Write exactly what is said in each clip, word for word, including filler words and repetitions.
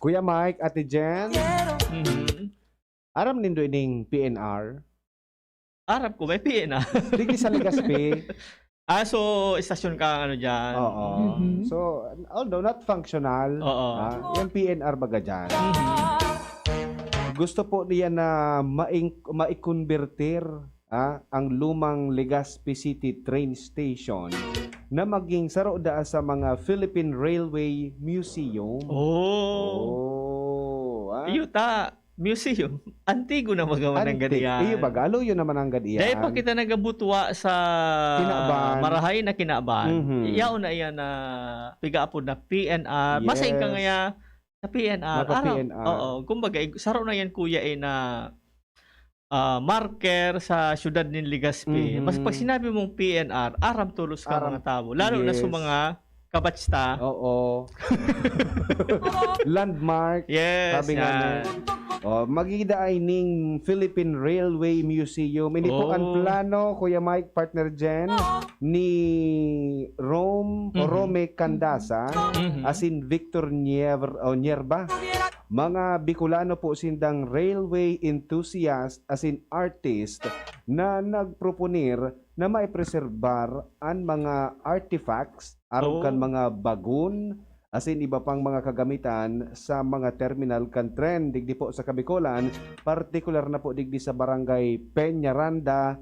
Kuya Mike, Ate Jen, Mhm. aram nindo ining P N R? Aram ko, may P N R. Digdi sa Legazpi. Ah, so, istasyon ka ano dyan. Oo. Mhm. So, although not functional, Oo. ah, yung P N R baga dyan. Mhm. Gusto po niya na maing- maikonbertir, ah, ang lumang Legazpi City train station na maging saro daa sa mga Philippine Railway Museum. Oh. Oh, ah. Iyo ta, museum. Antigo na baga man ang Antique. gadiyan. Iyo baga, aluyo naman ang gadiyan. Dahil pa kita nagabutwa sa Kinaban. marahay na Kinaban. Mhm. Yaon na iyan na pigaapod na P N R. Basta Yes. ka ngaya sa P N R. Naka Aram, P N R. Oo. Kumbaga, ig- saro na yan, kuya, eh, na ah, marker sa siyudad nin Legazpi. Mhm. Mas pag sinabi mong P N R, aram tolos ka Aram. Mga tao. Lalo na sa Yes. Mga kabats ta. Oo. Landmark. Yes, Sabi nga yan. ni, oh, magida ay ning Philippine Railway Museum. Ini po ang Oh. plano, Kuya Mike, Partner Jen, ni Rome o Mhm. Rome Candasa, Mhm. asin Victor Nier, o Nierba. Mga Bicolano po sindang railway enthusiast, asin artist na nagproponer na maipreserbar an mga artifacts aron Oh. kan mga bagon, asin iba pang mga kagamitan sa mga terminal kan tren digdi po sa Kabikolan, partikular na po digdi sa Barangay Peñaranda,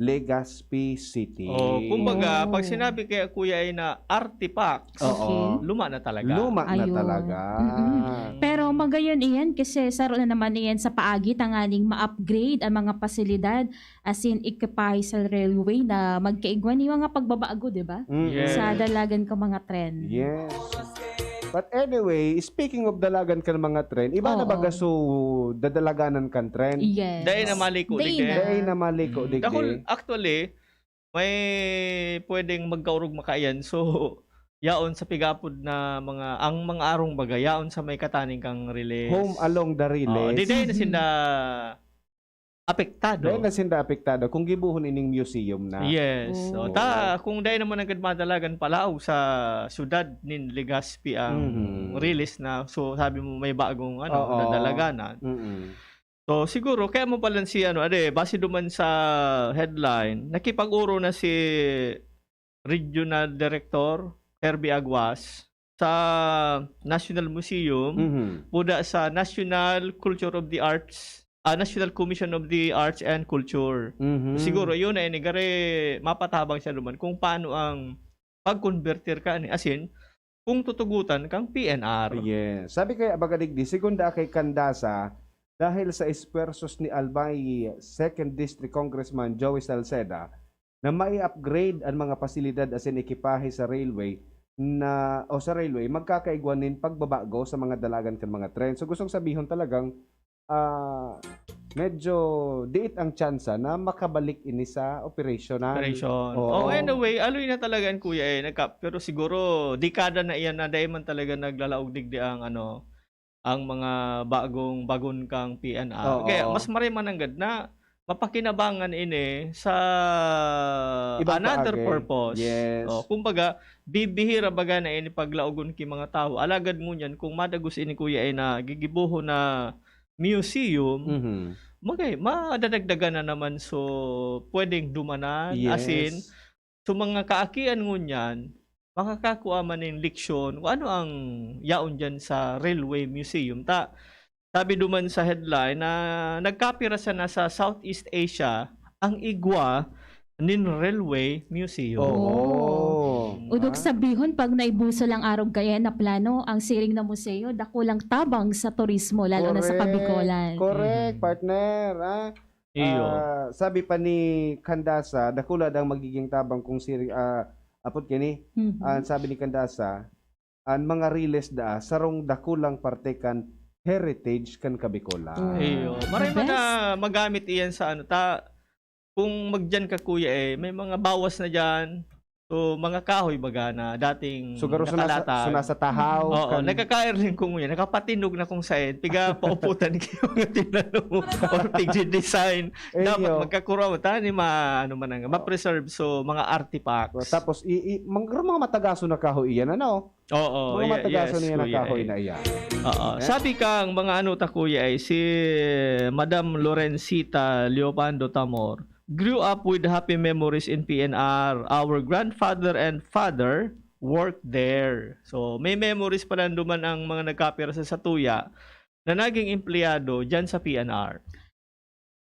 Legazpi City. Oh, kumbaga, Oh. pag sinabi kaya, kuya, ay na artifacts, Oo. Okay. luma na talaga. Luma na Ayun. talaga. Mm-mm. Pero magayon iyan kasi saro na naman iyan sa paagi tanganing ma-upgrade ang mga pasilidad, as in, ekipahe sa railway na magkaigwa ni mga pagbabago, di ba? Mm. Yes. Sa dalagan ka mga tren. Yes. But anyway, speaking of dalagan kan mga tren, iba na Oo. baga so dadalaganan kan tren? Yes. Dahil na maliko, Dahil digdi. na. Dahil na maliko, Mm. digdi. Dakul, actually, may pwedeng magkaurog makaiyan. So, yaon sa pigapod na mga, ang mga arong baga, yaon sa may kataning kang release. Home along the Oh, release. di dahil na Mhm. sinda apektado. Dahil na sinda apektado kung gibuhon ining museum na. Yes. Oh. O, ta, kung dahil naman ang madalagan palaog sa syudad nin Legazpi ang Mhm. release na, so sabi mo may bagong ano, Oo. dadalaganan. Mm-mm. So siguro, kaya mo pala si ano, ade, base duman sa headline, nakipag-oro na si Regional Director Herbie Aguas sa National Museum, Mhm. puda sa National Culture of the Arts, ah, National Commission of the Arts and Culture. Mhm. Siguro, yun na ini, gari mapatabang siya duman kung paano ang pagkonbertir ka ni, as in, kung tutugutan kang P N R. Yes. Sabi kaya baga digdi, segunda kay Candasa, dahil sa esfuerzos ni Albay Second District Congressman Joey Salceda na mai-upgrade ang mga pasilidad asin ekipahe sa railway na, o sa railway, magkakaigwa nin pagbabago sa mga dalagan kan mga tren. So, gustong sabihon talagang, ah, medyo diit ang tsansa na makabalik ini sa operational. Operation. Oo. Oh, anyway, aloy na talaga yan, kuya, eh. Nagka, pero siguro, dekada na iyan na dahil man talaga naglalaog digdi ang, ano, ang mga bagong bagon kang P N R. Oo. Kaya mas maray mananggad na mapakinabangan ini sa Ibang another paagi. Purpose. Yes. Oh, kumbaga, bibihira baga na ini paglaogon ki mga tawo. Alagad ngunyan, kung madagos ini, kuya, ay na gigibohon na museum, Mhm. magay, madadagdagan na naman, so pwedeng dumanan. Yes. As in, so mga kaakian ngunyan, makakakua man nin leksyon kung ano ang yaon dyan sa Railway Museum. Ta, sabi duman sa headline na nagkapira sana sa Southeast Asia ang igwa nin Railway Museum. Oo. Udog Ah. sabihon, pag naibusol ang arog kaya na plano, ang siring na museo, dakulang tabang sa turismo, lalo na sa Correct. Kabikolan. Correct, Mm. partner. Ah, Iyo. ah, sabi pa ni Candasa, dakula daw magiging tabang kung siri, ah, apod kini, Mhm. ah, sabi ni Candasa, ang mga riles daa, sarong dakulang parte kan heritage kan Kabikolan. Oh. Iyo. The Maray man best. na magamit iyan sa ano, ta, kung magdiyan ka, kuya, eh, may mga bawas na diyan. So, mga kahoy baga na dating So, garo sa nasa, nakalatag. sa nasa tahaw. Oo, kan- nagkakairling ko ngunyan. Nakapatindog na kung saan. Piga pauputan kayo nga tinanong mo. Or tigdi-design. Eh, Dapat yo. magkakuraw. Tani ma, ano man ang, ma-preserve. So, mga artifacts. Tapos, i, i, mga, mga matagaso na kahoy iyan, ano? Oo, Mga iya- matagaso yes, niya na kuya, kahoy eh. na iyan. Oo. Eh? Sabi kang mga ano ta, kuya, ay si Madam Lorencita Leopando Tamor, "Grew up with happy memories in P N R. Our grandfather and father worked there." So, may memories pa lang duman ang mga nagkapira sa satuya na naging empleyado dyan sa P N R.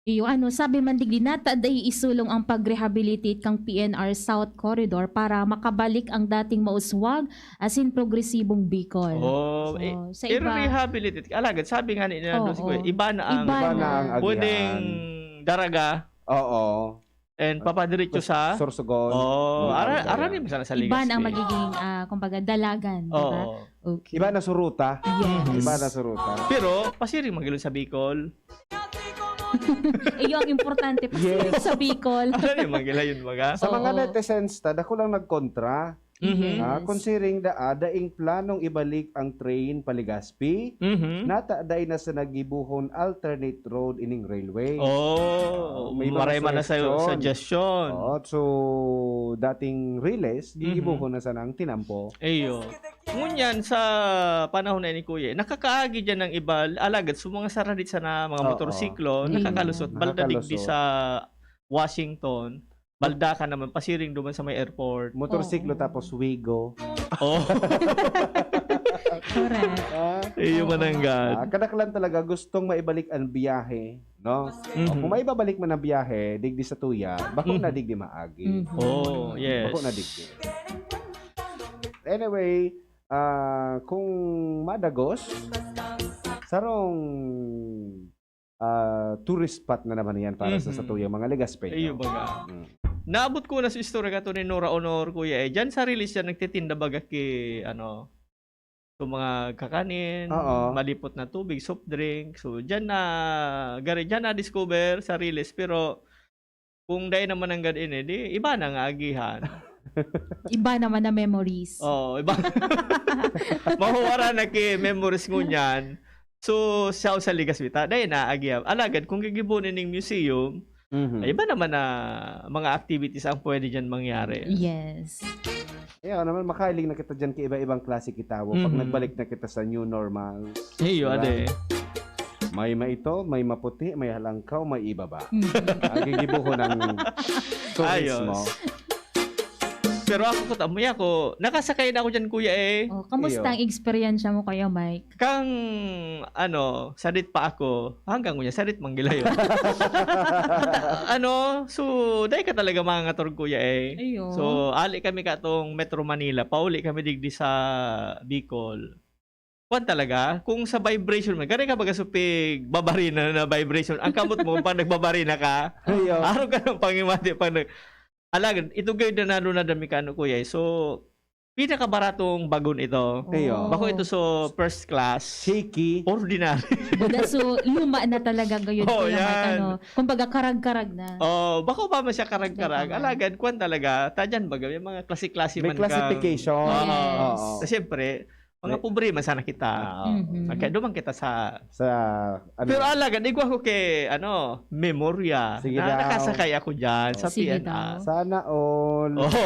Iyo, ano, sabi man digdi, nata dai isulong ang pag-rehabilitate kang P N R South Corridor para makabalik ang dating mauswag asin progresibong Bicol. Oh, So, eh, sa iba, i-rehabilitate. Alagad, sabi nga ni Nando Oo. Sigoy, iba na ang Iba Iba na na. ang agihan. pwedeng daraga Oo. and papadiretso sa... Sorsogon. Oh, Iba ara, ang ara agihan. ni sana sa iba na ang Legazpi. magiging, ah, kumbaga, dalagan, di ba? Oo. Okay. Iba na suruta. Yes. Iba na suruta. Pero, pasiring magilon sa Bicol. Iyo ang importante pa Yes. sa Bicol. Ano yung magila yun, baga? Sa mga Oo. netizens ta, dako lang nagkontra. Mhm. Yes. Ah, considering da, ah, daing planong ibalik ang train pa Legazpi, Mhm. nata dai na sa naggibohon alternate road ining railway. Oh, May mga maray man na sa suggestion. suggestion. Oo, so dating Riles, Mhm. gigibohon na sanang tinampo. Iyo. Ngunyan sa panahon na ni Kuya, nakakaagi dyan ng iba, alagad sa mga saradit sana, mga Oo. motorsiklo, Mhm. nakakalusot. Balda digdi Nakakalusot. Sa Washington, balda ka naman, pasiring duman sa may airport. Motorsiklo Oo. Tapos Wigo. Oh. Correct. Ah, Iyo, mananggad. Ah, kadaklan talaga gustong maibalik ang biyahe, no? Mhm. O, kung maibabalik man ang biyahe, digdi sa tuya, bako na Mhm. digdi maagi. Mhm. Oh, yes. Bako na digdi. Anyway, ah, kung madagos, sarong ah, tourist spot na naman yan para sa, Mhm. sa tuyang mga Legazpeño. Iyo, baga. Mm. Naabot ko na sa istorya ka to ni Nora Honor, Kuya, eh. Dyan sa Riles yan, nagtitinda baga ki, ano, so mga kakanin, Oo. malipot na tubig, soft drink. So, dyan na, gari, dyan na-discover sa Riles. Pero, kung dai naman ang gad ini, di, iba na nga agihan. Iba naman na memories. Oo, iba. Mahuwara na ki memories ngunyan. So, siya sa Legazpi ta, dai na agihan. Alagad, kung gigibohon ning museum, Mhm. ay, iba naman na mga activities ang pwede dyan mangyari. Yes. Kaya naman, makahiling na kita dyan kaiba-ibang klase kitawo pag Mhm. nagbalik na kita sa new normal. Iyo, Diba? ade. May maito, may maputi, may halangkaw, may ibaba. Mhm. Ang gigibohon ng turismo. Ayos. Pero ako, kuta mo ako, nakasakay na ako dyan, kuya, eh. Oh, kamusta Iyo. Ang eksperyensya mo, Kuya Mike? Kang, ano, sadit pa ako, hanggang ngunyan, sadit manggilayo. Ano, so, dai ka talaga mangangator, kuya, eh. Ayo. So, ali kami katong Metro Manila, pauli kami digdi sa Bicol. Kuwan talaga, kung sa vibration man, gani ka baga supig, babarina na vibration. Ang kamot mo, pag nagbabarina ka, Ayo. araw ka ng pangimati, pag nag-, alagad, ito gayud na nalunad na mekano, kuya, eh. So, pinakabaratong bagon ito. Ayo. Bako ito sa first class. Shaky. Ordinary. Baga, so, luma na talaga gayud, Oh, Kuya Mike, yan. ano. Kumbaga, karag-karag na. Oh, bako pa man siya karag-karag. Bako man. Alagad, kwan talaga. Tadyan baga, may mga klase-klase May man kang- classification. Oo. Yes. Oo. So, siyempre, mga May- pobre man sana kita. Ah, Mhm. Okay, duman kita sa... Sa, ano, Pero alagad, igwa ko kay, ano, memorya. Sige Na, daw. nakasakay ako dyan sa Sige P N R. daw. Sana all. Oo.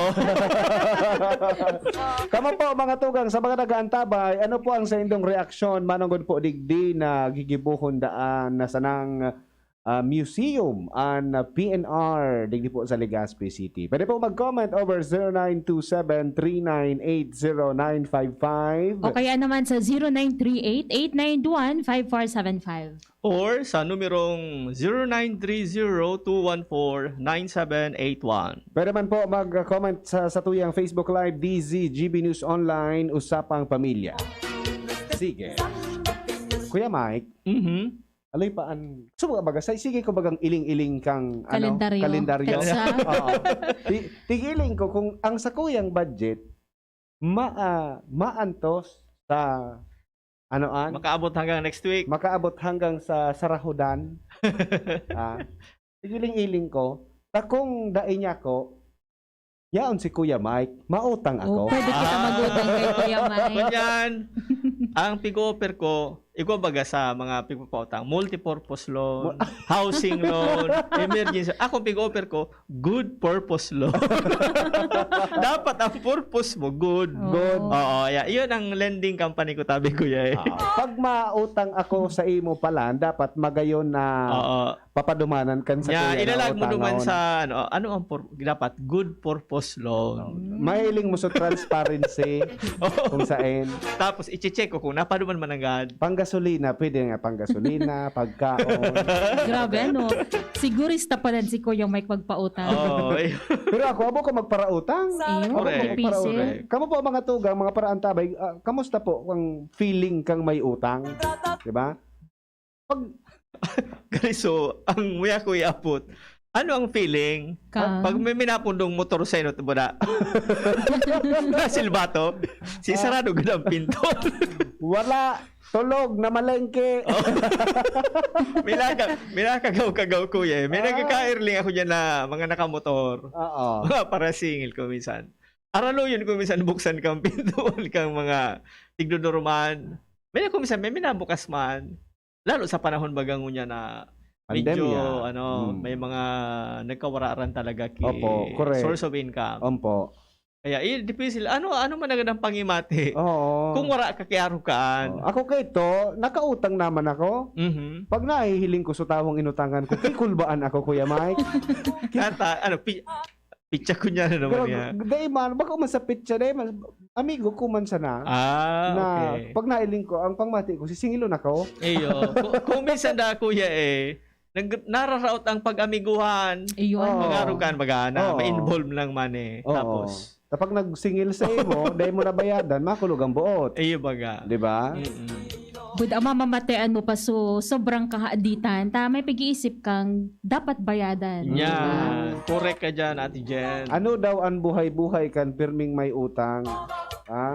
Kamo po, mga tugang, sa mga nag-aantabay, ano po ang sa indong reaksyon? Manunggod po digdi na gigibohon daan na sanang, ah, museum an, ah, P N R digdi po sa Legazpi City. Pwede po mag-comment over zero nine two seven three nine eight zero nine five five. O kaya naman sa zero nine three eight, eight nine one, five four seven five. Or sa numerong zero nine three zero two one four nine seven eight one. Pwede man po mag-comment sa, sa tuyang Facebook Live, D Z G B News Online, Usapang Pamilya. Sige. Kuya Mike, Mhm. aloy pa an... So, baga, sa, sige ko bagang iling-iling kang, ano, Kalendaryo. kalendaryo. Petsa. Oo. Ti-, tigiling ko kung ang sakuyang budget, ma-, ah, maantos sa, ano an? Makaabot hanggang next week. Makaabot hanggang sa sarahodan. Ah, tigiling-iling ko, ta kung dai niya ko, Yaon si Kuya Mike, mautang Oh, ako. pwede kita Ah. mag-utang kay Kuya Mike. Kunyan, ang pig-offer ko, igwa baga sa mga pigpapautang, multipurpose loan, housing loan, emergency. Ako, pig-offer ko, good purpose loan. Dapat ang purpose mo, good. Oh. Good. Oo, yeah. Yun ang lending company ko, tabi ko, yeah. Eh. Ah, pag mautang ako sa imo pala, dapat magayon na Oo. papadumanan kan sa Yeah, kuya na ilalag mo naman utangon. Sa ano, ano ang pur- dapat good purpose loan. Mahiling mo sa transparency kung saan. Tapos i-check ko kung napaduman man agad. Panggasolina, pwede nga panggasolina, pagkaon. Grabe, ano? Sigurista pa din si Kuya Mike magpautang. Oh, eh. Pero ako, abo ko magparautang. Ayun, Correct. P C. Correct. Kamu po mga tugang, mga paraantabay, ah, kamusta po ang feeling kang may utang? Di ba? Pag, Guys, so, ang muya ko iapot, ano ang feeling? Ka- Pag may minapundong motor sa inot mo na, nasilbato, si sarado gud ang pinto. Wala, tulog, namalengke. Milaka, milakagaw-kagaw, kuya. Eh. May Ah. nagkaka-early ako dyan na mga nakamotor. Oo. Mga parasingil ko minsan. Araloyon ko minsan buksan kang pintuan kang mga tigdodorman. May ako minsan, may minabukas man. Lalo sa panahon baga ngunyan na medyo, Pandemya. ano, Hmm. may mga nagkawararan talaga ki Opo, correct. source of income. Ompo. Kaya, eh, difícil. Ano, ano man agad ang pangimati? Oo. Kung wala ka, kiaro kaan. Oh, ako kay to, nakautang naman ako. Mhm. Pag nahihiling ko sa tawong inutangan ko, kikulbaan ako, Kuya Mike. Kata, ano, pi, pitsa ko niya na naman Pero, niya. Dahil man, baka man sa pitsa, dahil man, amigo ko man sana. Ah, na okay. Pag nailing ko, ang pangmati ko, sisingilon ako. Iyo. Kung, kung minsan na, kuya, eh, nag, nararaot ang pag-amiguhan. Ayun. Oo. Mag-arugan, baga na, Oo. ma-involve lang man eh. Oo. Tapos, Kapag nagsingil sa imo, dahil mo nabayadan, makulog ang buot. iyo baga. Di ba? Mm-mm. Buda mamamatean mo pa so sobrang kahaditan. Ta may pag-iisip kang dapat bayadan. Yan. Correct ka dyan, Ate Jen. Ano daw ang buhay-buhay kan pirming may utang? Ha?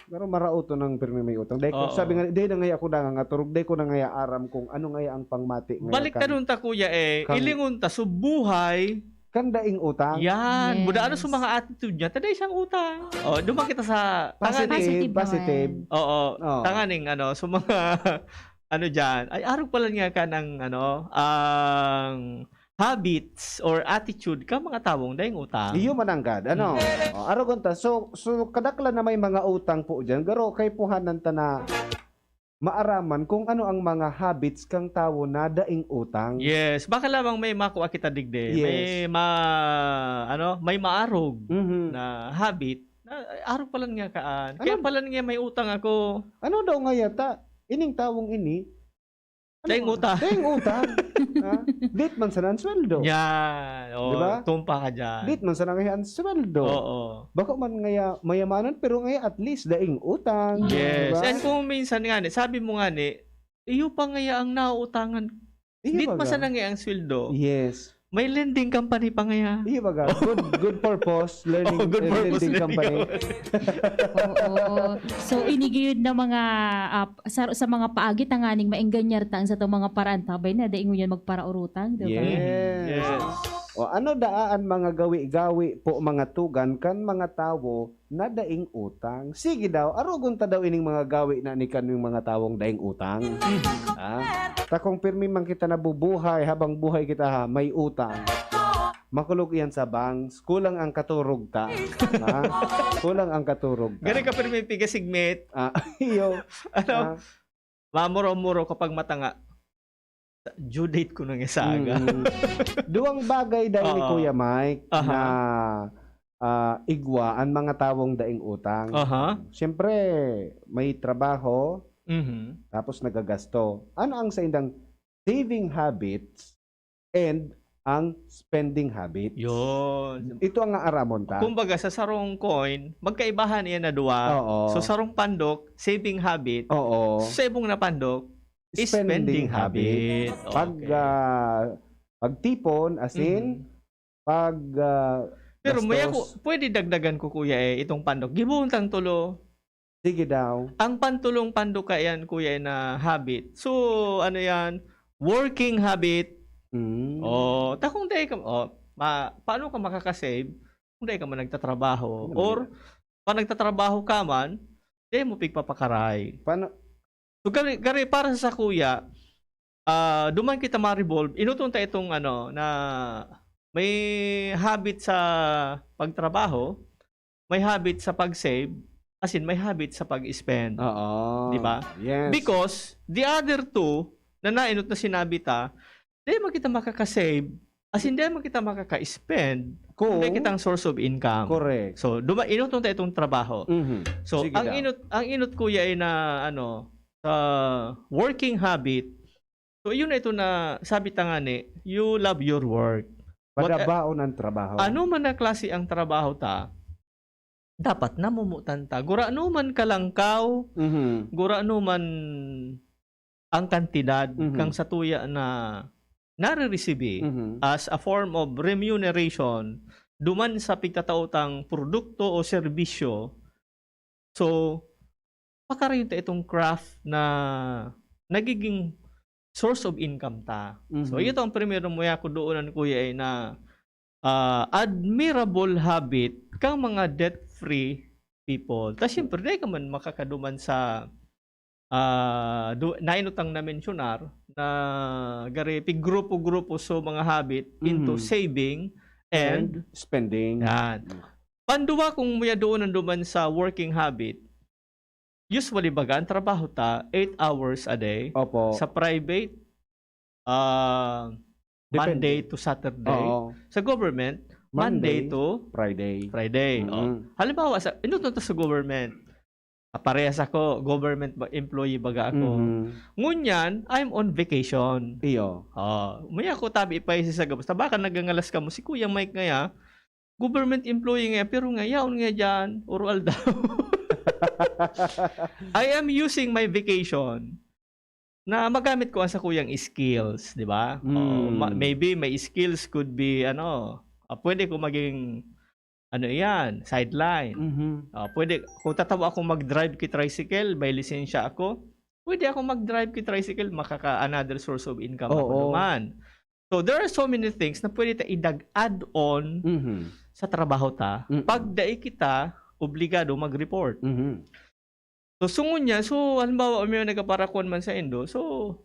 Pero marauto ng pirming may utang. Dahil Oo. sabi nga, dahil na ngaya ako nangangaturog, dahil ko na ngaya aram kung ano ngaya ang pangmati ngaya Balik ka kan, dun ta, kuya, eh. Kang- Ilingon ta, subuhay. Kan daing utang. Yan. Yes. Buda ano sa mga attitude niya? Taday siyang utang. Oh, duman kita sa Positive, tanganing. Positive positive. naman. Oo. Oo. Tanganing, ano, sa mga, ano dyan. Ay, arog pala niya ka ng, ano, ang habits or attitude ka mga tawong daing utang. Iyo mananggad, ano? Oh, arogon ta. So, so kadaklan na may mga utang po diyan. Garo kay puhanan ta na maaraman kung ano ang mga habits kang tawo na daing utang. Yes, baka lamang may makuha kita digdi. Yes. May ma ano, may maarog Mhm. na habit. Na, ay, arog pala nga kaan. Kaya Ano? Pala nga may utang ako. Ano daw nga yata? Ining tawong ini? Ano Daing ba? Utang. Daing utang. Ha? Dit man sana ang sweldo. Yan. Oh, Di ba? Tumpa ka dyan. Dit man sana ngayon ang sweldo. Oo. Bako man ngaya mayamanan, pero ngaya at least daing utang. Yes. Di ba? And kung minsan nga ni, sabi mo nga ni, iyo pa ngaya ang nauutangan. Iyo Dit baga. Masana nga ang sweldo. Yes. May lending company pa ngaya. Iyo baga. Good, good purpose learning, Oh, good eh, purpose lending learning company. Oo. So, inigiyod na mga, ah, sa, sa mga paagi tanganing maenganyar ta ang sa itong mga paraantabay na dai ngunyan magparaurutang, di ba? Yes. Yes. O ano daa an mga gawi-gawi po mga tugan kan mga tawo na daing utang? Sige daw, arogon ta daw ining mga gawi na ni kanwing mga tawong daing utang. Ha? Takong pirmi man kita nabubuhay habang buhay kita ha, may utang. Makulog iyan sa bangs, kulang ang katurog ta. Ha? Kulang ang katurog ta. Gani ka pero may pigasigmit. Ah, iyo. Ano? Ah, Mamuro-muro kapag matanga. Due date ko nang isaga. Mm. Duwang bagay dahil ni Oo. Kuya Mike Aha. na ah, igwa ang mga tawong daing utang. Aha. Siyempre, may trabaho, Mhm. tapos nagagasto. Ano ang sa indang saving habits and ang spending habits? Yun. Ito ang aaramon ta. Kumbaga, sa sarong coin, magkaibahan iyan na duwa. Oo. So, sarong pandok, saving habit. Oo. Sa ibong na pandok, Spending spending habit. Pag, Okay. ah, pagtipon, as in, Mhm. pag ah, Pero may gastos. Ako, pwede dagdagan ko, kuya, eh, itong pandok. Gibuhon tang tulo. Sige daw. Ang pantulong pandok ka yan, kuya, eh, na habit. So, ano yan? Working habit. Mm. Oh, takong day ka, oh, Pa paano ka makaka-save kung dai ka man nagtatrabaho? Ano Or yan? pa nagtatrabaho ka man, dai mo pigpapakaray. Paano? So, gari, gari para sa sakuya, ah, duman kita ma-revolve, inutong ta itong ano, na may habit sa pagtrabaho, may habit sa pag-save, as in, may habit sa pag-spend. Oo. Di ba? Yes. Because the other two na nainot na sinabi ta, di man kita makaka-save, as in, di man kita makaka-spend Kung- kung di kitang source of income. Correct. So, duma inutong ta itong trabaho. Mhm. So, Sige ang daw. inot ang inot kuya ay na ano, sa working habit. So, yun na ito na sabi ta nga ni, you love your work. What- Padabaon ang trabaho. Ano man na klase ang trabaho ta, dapat namumutan ta. Gurano man kalangkaw, Mhm. gurano man ang kantidad Mhm. kang satuya na nare-receive Mhm. as a form of remuneration duman sa pigtatao tang produkto o serbisyo. So, pakarayon ta itong craft na nagiging source of income ta. So, Mhm. ito ang primero mo ako doonan, kuya, ay na, ah, admirable habit kang mga debt-free people. Ta siyempre, dai ka man makakaduman sa, ah, du nainutang na mensyonar na gari pig-grupo-grupo so mga habit into Mhm. saving and Spending. Yan. Panduwa kung muya doon ang duman sa working habit, usually baga ang trabaho ta, eight hours a day. Opo. Sa private, ah, Depende. Monday to Saturday. Oo. Sa government, Monday, Monday, to Friday. Friday. Oh. Mm. Halimbawa, sa, inutong ta sa government, ah, parehas ako, government ba, employee baga ako. Mhm. Ngunyan, I'm on vacation. Iyo. Oh, may ako tabi pa sa gabos. Tabakan nagangalas ka mo, si Kuya Mike ngaya, government employee ngaya, pero nga, yaon nga dyan, uro aldaw. I am using my vacation na magamit ko ang sakuyang skills, di ba? O, Mm. ma- maybe my skills could be, ano, ah, pwede ko maging, ano yan, sideline. Mhm. Ah, pwede, kung tatawa akong mag-drive ki tricycle, may lisensya ako, pwede ako mag-drive ki tricycle, makaka another source of income ako Oo. naman. So, there are so many things na pwede ta idag add-on Mhm. sa trabaho ta. Mm. Pag dai kita obligado mag-report. Mhm. So, sungon niya, so, halimbawa, may nagkaparakuan man sa indo, so,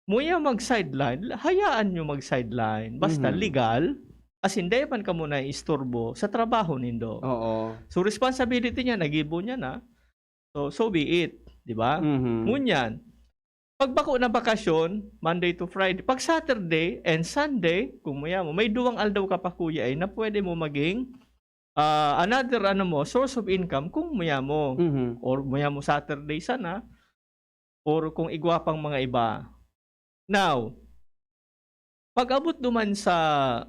muya mag-sideline, hayaan nyo mag-sideline. Basta Mhm. legal, as in, dai man kamo na isturbo sa trabaho nindo. Oo. So, responsibility niya, nagibo niya na. So, so be it. Di ba? Mhm. Ngunyan, pag bako na bakasyon, Monday to Friday, pag Saturday and Sunday, kung muya mo, may duwang aldaw ka pa, kuya, ay na pwede mo maging, ah, another, ano mo, source of income kung muya mo. Mhm. Or muya mo Saturday sana, or kung igwa pang mga iba. Now, pag-abot duman sa,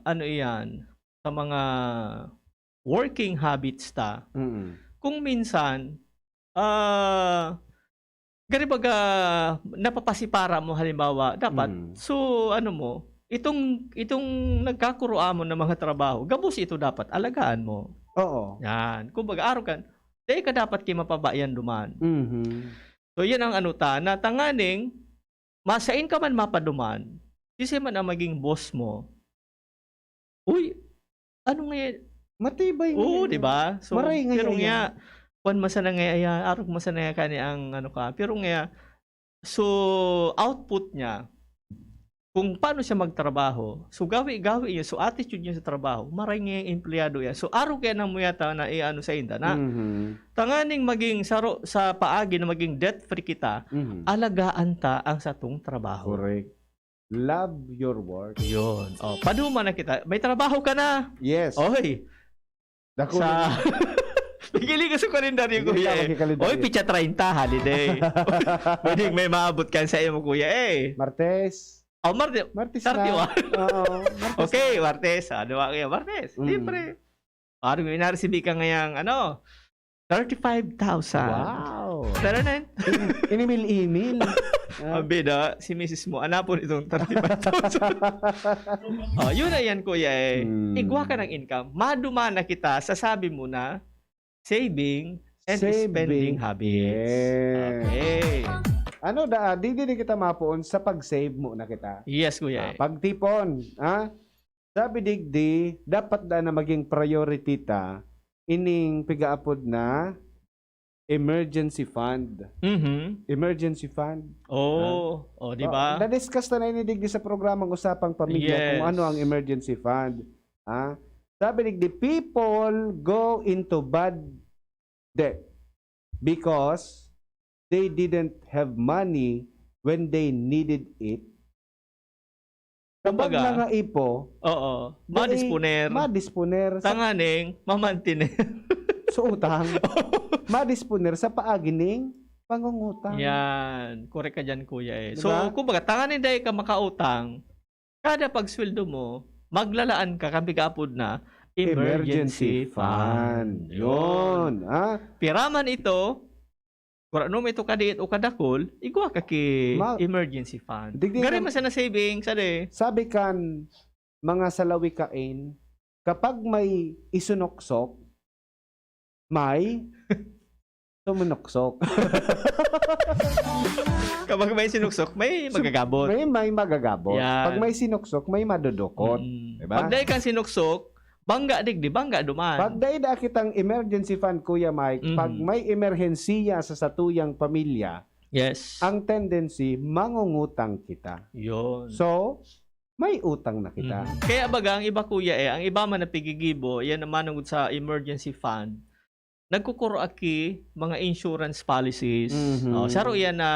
ano iyan, sa mga working habits ta, Mm. kung minsan, ah, gari baga, napapasipara mo, halimbawa, dapat, Mm. so, ano mo, itong, itong nagkakuroamon na mga trabaho, gabos ito dapat, alagaan mo. Oo. Yan. Kumbaga, arog ka, dai ka dapat ki mapabayan duman. Mhm. So, yan ang ano ta, na tanganing, masain ka man mapaduman, siisay man ang maging boss mo, uy, ano nga yan? Matibay nga Oo, yan. di ba? So, Maray nga pero yan. nga, kwan man sana nga yan, arog man sana nga kani ang ano ka. Pero nga, so, output niya, kung paano siya magtrabaho, so, gawi-gawi niya, so, attitude niya sa trabaho, maray nga yung empleyado yan. So, arog kaya na mo yata na i-ano sa inda na. Mhm. Tanganing maging saro, sa paagi na maging debt-free kita, Mhm. alagaan ta ang satong trabaho. Correct. Love your work. Yun. Oh, paduma na kita. May trabaho ka na. Yes. Oy. Dako Sa... na. Pigili ka sa kalendaryo, Pigili kuya. ka Eh. sa kalendaryo. Oy, pitsa treinta, holiday. Pwedeng may maabot ka sa imo, kuya. Eh. Martes. Oh, Martes. Martes thirty-one. na. Oo. Martes Okay, na. Martes. Ano ba kaya? Martes. Mm. Siyempre. Parang may naresibi ka ngayang, ano, thirty-five thousand. Wow. Tara na. In- Inimil-imil. Ah, Ang bida, si misis mo, anapon itong thirty-five thousand. Oh, yun na yan, kuya, eh. Hmm. Igwa ka ng income. Maduma na kita, sasabi mo na, saving and Saving. spending habits. Yes. Okay. Ano da, di, di, di kita mapuon sa pag-save mo na kita. Yes, kuya. Ah, pagtipon, ha? Sabi digdi, dapat da na maging priority ta ining pigaapod na emergency fund. Mhm. Emergency fund. Oh, oh, di ba? Na-discuss na ini digdi sa programang Usapang Pamilya kung Yes. ano ang emergency fund. Ha? Sabi digdi, people go into bad debt because they didn't have money when they needed it. Kapag Kumbaga, mga ipo, Oo. Madisponer. Madisponer sa, Tanganing, mamantiner. Sa utang. Madisponer sa paagi ning pangungutang. Yan. Correct ka dyan, kuya eh. Di So, ba? Kumbaga, tanganing dahil ka makautang, kada pagsweldo mo, maglalaan ka, kami kaapod na, emergency, fund. Yun. Ha? Piraman ito, kung ano mo ito kadiit o kadakol, igwa ka ki Ma- emergency fund. Digdi Gari na- man sana savings, ano eh. Sabi kan mga salawikain, kapag may isunoksok, may sumunoksok. Kapag may sinuksok, may magagabot. May, may magagabot. Yan. Pag may sinuksok, may madudukot. Mm. Diba? Pag dahil kang sinuksok, bangga digdi, bangga duman. Pag dai na kitang emergency fund, Kuya Mike, Mhm. pag may emerhensiya sa satuyang pamilya, Yes. ang tendency, mangungutang kita. Yun. So, may utang na kita. Mhm. Kaya baga, ang iba, kuya eh, ang iba man na pigigibo, yan naman manungod sa emergency fund, nagkukuro aki mga insurance policies. Mhm. Oh, saro yan na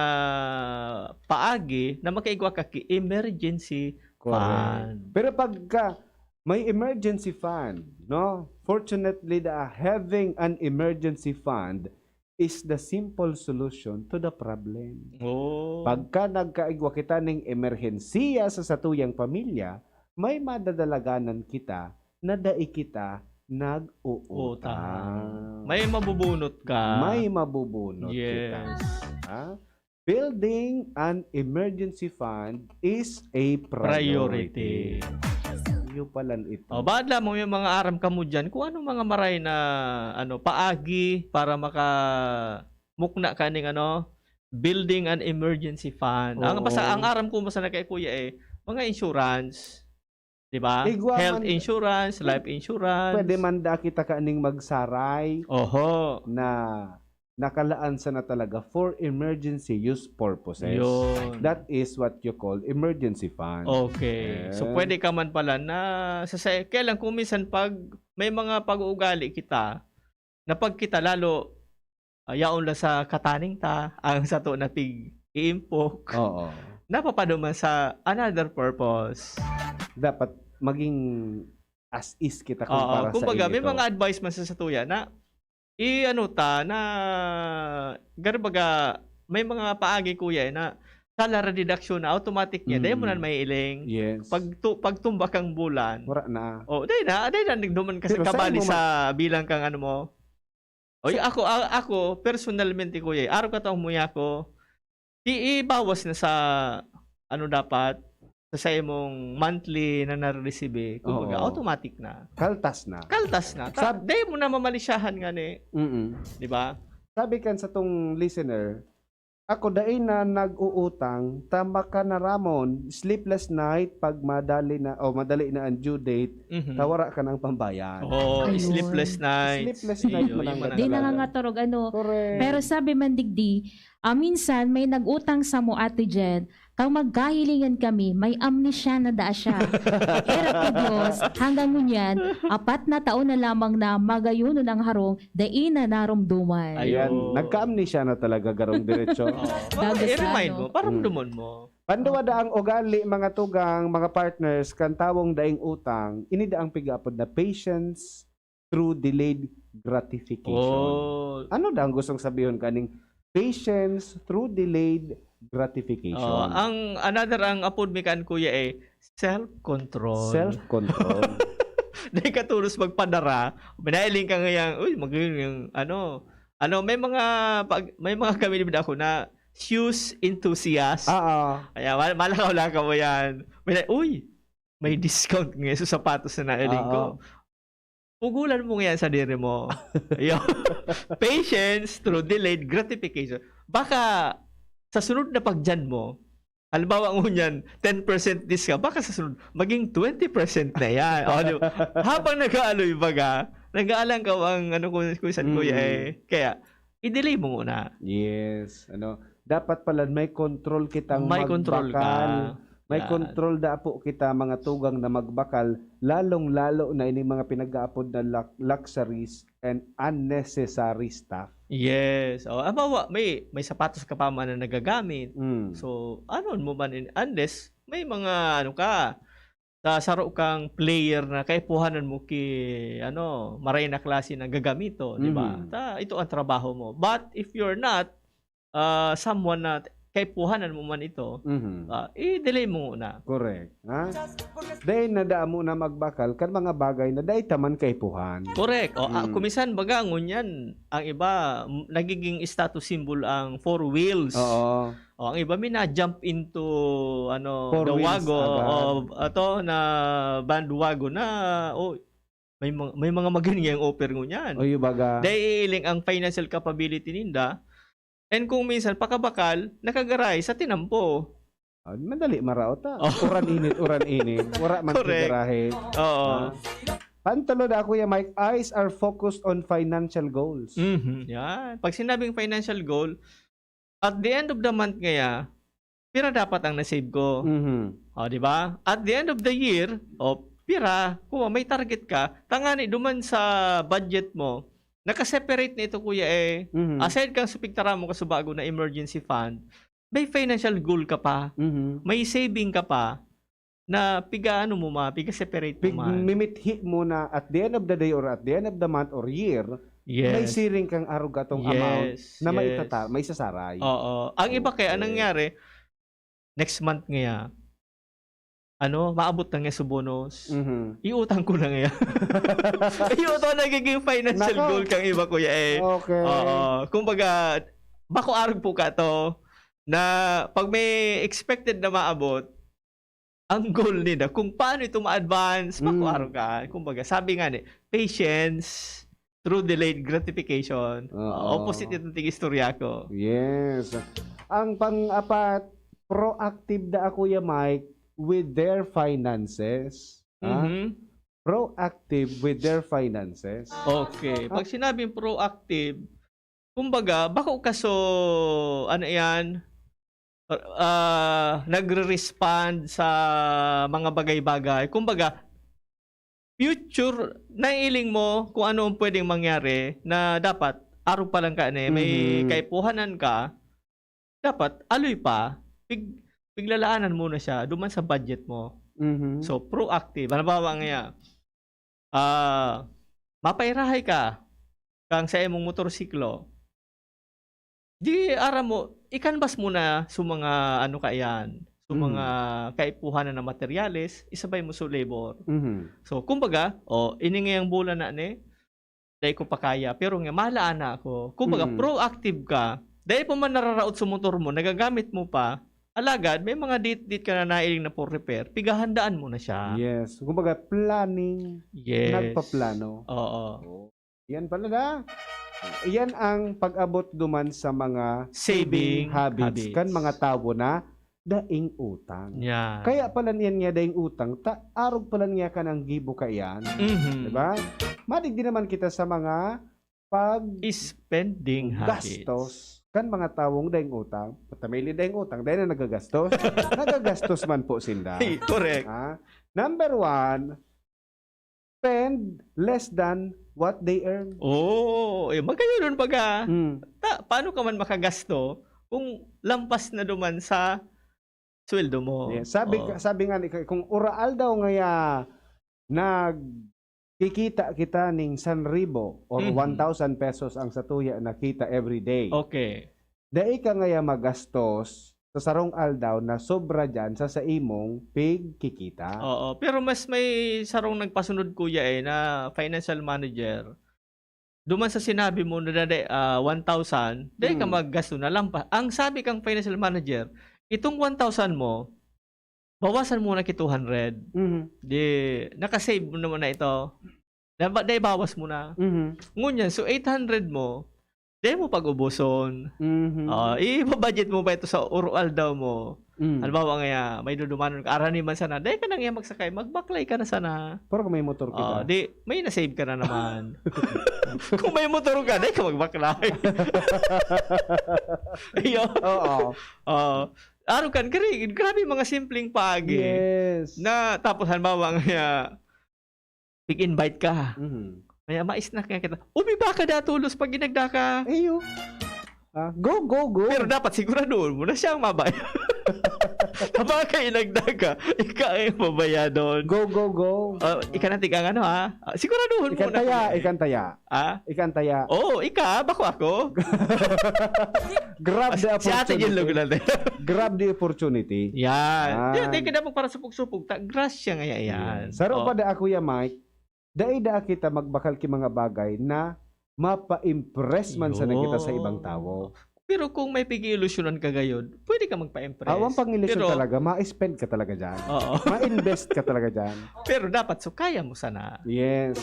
paagi na makaigwa ka ki emergency Correct. fund. Pero pagka may emergency fund, no? Fortunately, the, having an emergency fund is the simple solution to the problem. Oh. Pagka nagkaigwa kita ning emerhensiya sa satuyang pamilya, may madadalaganan kita na dai kita nag-uutang. Utang. May mabubunot ka. May mabubunot Yes. kita. Ha? Building an emergency fund is a priority. Priority. Yun pala ito. Oh, baad lamang yung mga aram kamo dyan kung ano mga maray na ano, paagi para maka mukna kaning ano, building an emergency fund. Ang Oo. basta ang aram ko basta na kay kuya eh, mga insurance, 'di ba? Igwa Health man- insurance, life insurance. Pwede man da kita kaning magsaray Oho. na nakalaan sana talaga for emergency use purposes. Yun. That is what you call emergency fund. Okay. So, Eh. Pwede ka man pala na sa, sa kaya lang kung minsan pag may mga pag-uugali kita, na pag kita lalo, ah, yaon lang sa kataning ta, ang sato na pig-iimpok, Oo. napapaduman sa another purpose. Dapat maging as is kita Oo, kumpara sa kumbaga, may inito. mga advice man sa satuya na i-ano ta, na gari baga, may mga paagi kuya eh, na salary deduction na automatic niya, Mm. dahil mo na may iling. Yes. Pag, tu, pagtumba kang bulan. Wala na. Oh, dahil na, dahil na nagduman kasi Pero kabali saan mo sa bilang kang ano mo. Oy, ako, a- ako, personalmente, kuya, eh, araw ka taong muya ko, i- ibawas na sa, ano dapat, sa, sa imong monthly na nare-receive eh. Kumbaga, Oo. Automatic na. Kaltas na. Kaltas na. Ta- Sab- Dahil mo na mamalisyahan nga ni, Mm-mm. di ba? Sabi kan satong listener, ako dai na nag-uutang, ta makanaramon, sleepless night pag madali na, o madali na ang due date, Mhm. ta wara ka ng pambayad. Oh, Ayun. sleepless night. Sleepless night mo lang Yun talaga. Di nangangatorog, ano. Correct. Pero sabi man digdi, ah, minsan may nag-utang sa mo, Ate Jen, tang magkahilingan kami, may amnesia na daa siya. Pero po Diyos, hanggang ngunyan, apat na taon na lamang na magayonon ang harong, dai na naromdoman. Ay, Ayan, Ayun. Nagka-amnesia na talaga garong diretso. Oh. Dagas I-remind na, mo, no? paramdaman mo. Panduwa da ang ugali, mga tugang, mga partners, kan tawong daing utang, ini da ang pigaapod na patience through delayed gratification. Oh. Ano da ang gustong sabihon kaning patience through delayed gratification? Oh, ang another ang apod mi kan kuya eh, self-control. Self-control. Dahil katulos magpadara, minailing ka ngayang, uy, mag yung ano, ano, may mga, pag, may mga kami din ako na shoes enthusiast. Oo. Kaya mal malakaw-lakaw mo yan. May na, uy, may discount ngayon sa sapatos na nailing ko. Oo. Pugulan mo ngayon sa diri mo. Ayun. Patience through delayed gratification. Baka sa sunod na pagdyan mo, Halimbawa, ngunyan, ten percent discount, baka sa sunod, maging twenty percent na yan. O, di ba? Habang nag-aaloy baga, nag-aalang ka ang ano, kung, kung saan, kuya, Mm. eh. Kaya, i-delay mo muna. Yes, ano, dapat pala may control kitang May control magbakal. ka. May Yan. control da po kita, mga tugang, na magbakal, lalong-lalo na ining mga pinag-aapod na lux- luxuries and unnecessary stuff. Yes. O, halimbawa, may, may sapatos ka pa man na nagagamit. Mm. So, ano mo man, in, unless may mga, ano ka, sa saro kang player na kaipuhanan mo ki, ano, maray na klase na gagamiton, di ba? Mhm. Ta, ito ang trabaho mo. But if you're not, uh, someone na kaipuhanan mo man ito, Mhm. uh, i-delay mo muna. Correct. Ha? Dahil nadamo na magbakal kan mga bagay na dai ta man kaipuhan. Correct. O, ah, Mm. kumisan baga ngunyan, ang iba, m- nagiging status symbol ang four wheels. Oo. O, ang iba may na-jump into, ano, Four the wheels wagon, agad. O, ato, na bandwagon na, o, may mga, may mga magin ngayang offer ngunyan. O yung baga. Dahil iiling ang financial capability ninda. And kung minsan, pakabakal, nakagaray sa tinampo. Ah, madali maraot, ah. Oh. Uran init, uran init. Wala man Correct. garahe. Oo. Ah. Pantalo na, Kuya Mike, eyes are focused on financial goals. Mhm. Yan. Pag sinabing financial goal, at the end of the month ngaya, pira dapat ang na-save ko? Mhm. O, di ba? At the end of the year, o, pira, kung may target ka, tangani duman sa budget mo, nakaseparate na ito, kuya, eh. Mhm. Aside kang sa pigtara mo kasubago na emergency fund, may financial goal ka pa, Mhm. may saving ka pa, na piga ano mo ma, piga separate mo Pig, man. mimithi mo na at the end of the day or at the end of the month or year, may Yes. siring kang arog atong amount Yes, na may yes. tata, may sasaray. Oo. Ang iba kaya, ang Okay. nangyari, next month ngaya, ano, maabot na nga sa bonus. Mhm. Iutang ko na ngaya. Iutang, nagiging financial Nako. goal kang iba, kuya, eh. Okay. Oo. Kumbaga, bako arog po ka to, na pag may expected na maabot, ang goal nila, kung paano ito ma-advance, bako Mm. arog ka. Kumbaga, sabi nga ni, patience through delayed gratification. Oo. Opposite itong tig-istorya ko. Yes. Ang pang-apat, proactive na, Kuya Mike, with their finances. Ha? Mhm. Proactive with their finances. Okay. Pag sinabing proactive, kumbaga, bako ka so, ano yan, ah, nagre-respond sa mga bagay-bagay. Kumbaga, future, naiiling mo kung ano ang pwedeng mangyari na dapat arog pa lang ka na, may Mhm. kaipuhanan ka, dapat aloy pa, pig, piglalaanan mo na siya duman sa budget mo. Mhm. So, proactive. Halimbawa nga, ah, mapairahay ka kang sa imong motorsiklo. Di aram mo, ikanbas mo na sa mga ano kaiyan, sa Mhm. mga kaipuhan na materyales, isabay mo sa labor. Mhm. So, kumbaga, o, ini ngayang bulan na ni, dai ko pa kaya, pero nga, mahalaan na ako. Kumbaga, Mhm. proactive ka. Dai pa man nararaot sa motor mo, nagagamit mo pa, alagad, may mga date-date ka na nailing na for repair, pighahandaan mo na siya. Yes. Kumbaga, planning. Yes. Nagpaplano. Oo. Yan pala na. Yan ang pag-abot duman sa mga Saving habits, habits. Kan mga tawo na daing utang. Yan. Kaya pala niyan nga daing utang, ta, arog pala niya ka ng gibo kaiyan. Mhm. Diba? Madigdi naman kita sa mga pag Spending habits. gastos kan mga tawong daing utang. Patamili daing utang, dahil na nagagastos. Nagagastos man po sinda. Correct. Ha? Number one, spend less than what they earn. Oo, eh, magkano nun baga? Hmm. Ta, paano ka man makagasto kung lampas na duman sa sweldo mo? Yeah. Sabi, Oo. sabi nga ni, kung uraal daw ngaya nagkikita kita ning san ribo or Mhm. one thousand pesos ang satuya na kita every day. Okay. Dai ka ngaya magastos sa sarong aldaw na sobra dyan sa, sa imong pigkikita. Oo, pero mas may sarong nagpasunod, kuya, eh, na financial manager. Duman sa sinabi mo na dada, ah, one thousand, dai ka Hmm. maggasto na lampas. Ang sabi kang financial manager, itong one thousand mo, bawasan mo na ki two hundred. Mhm. Di, nakasave mo naman na ito. Dapat, dai bawas mo na. Mhm. Ngunyan, so eight hundred mo, Dai mo pag-uboson. Mhm. Ah, ibabudget mo ba ito sa uro-aldaw mo? Mm. Halimbawa ngaya, may dudumanon ka, arani man sana, dai ka na ngaya magsakay, magbaklay ka na sana. Pero kung may motor kita. Ah, di, may na-save ka na naman. Kung may motor ka, dai ka magbaklay. Iyo. Oo. Ah, arukan, gari-, grabe mga simpleng paagi. Yes. Na, tapos halimbawa ngaya, pig-invite ka. Mhm. Kaya ma-snack nga kita. Ubi ba ka datolos pag inagda ka? Iyo. Ah, go, go, go. Pero dapat siguraduhon mo na siya ang mabayad. Baka inagda ka, ika ang mabayadon. Go, go, go. Ah, ika na tigang ano, ha? Ah, siguraduhon mo na Ikantaya, kung ikantaya. Ah? Ikantaya. Oo, ika, bako ako. Grab the Si Ate Jel opportunity. Luglan. Grab the opportunity. Yan. Ah. Yan, di ka dapat para supog-supog. Ta-, grasya nga yan. Yes. Saro Oh. pa da, Kuya Mike, dai da kita magbakal ki mga bagay na mapa-impress man sana kita sa Iyo. ibang tawo. Pero kung may pag-iilusyonan ka gayod, pwede ka magpa-impress. Awan pang ilusyon Pero talaga, ma-spend ka talaga dyan. Oo. Ma-invest ka talaga dyan. Pero dapat sukaya mo sana. Yes.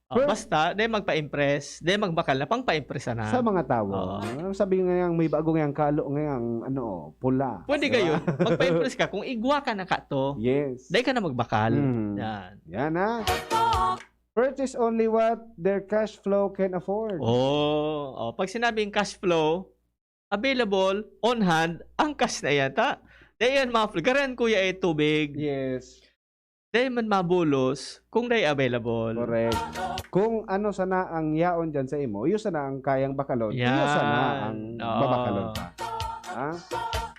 Oh, Pero basta, di magpa-impress, di magbakal na pangpa-impress sana. Sa mga tawo. Oo. Ano sabi nga yan, may bago nga yung kalo nga yung, ano, pula. Pwede Diba? kayo, magpa-impress ka kung igwa ka na ka to. Yes. Dai ka na magbakal. Mm. Yan. Yan, ha? Purchase only what their cash flow can afford. Oh, oh, pag sinabing cash flow, available, on hand, ang cash na yan, ta? Dai yan ma-, garan, kuya, eh, tubig. Yes. Dai man mabulos kung dai available. Correct. Kung ano sana ang yaon dyan sa imo, iyo sana ang kayang bakalon, iyo sana Yan. ang Oo. babakalon pa. Ha?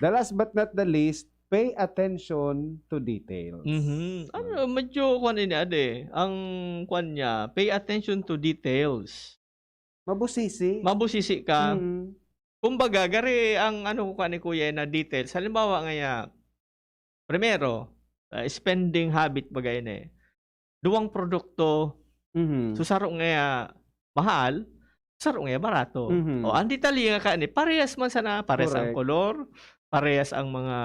The last but not the least, pay attention to details. Mhm. Ano, medyo kwan ini, ade. Ang kwan niya, pay attention to details. Mabusisi. Mabusisi ka. Mm. Kumbaga, gari ang ano ko ni Kuya na details. Halimbawa ngaya, primero, ah, spending habit baga ini. Duwang produkto, Mhm. so saro ngaya mahal, saro ngaya barato. Mhm. O, ang detalye nga kani, parehas man sana, parehas ang Correct. kolor, parehas ang mga,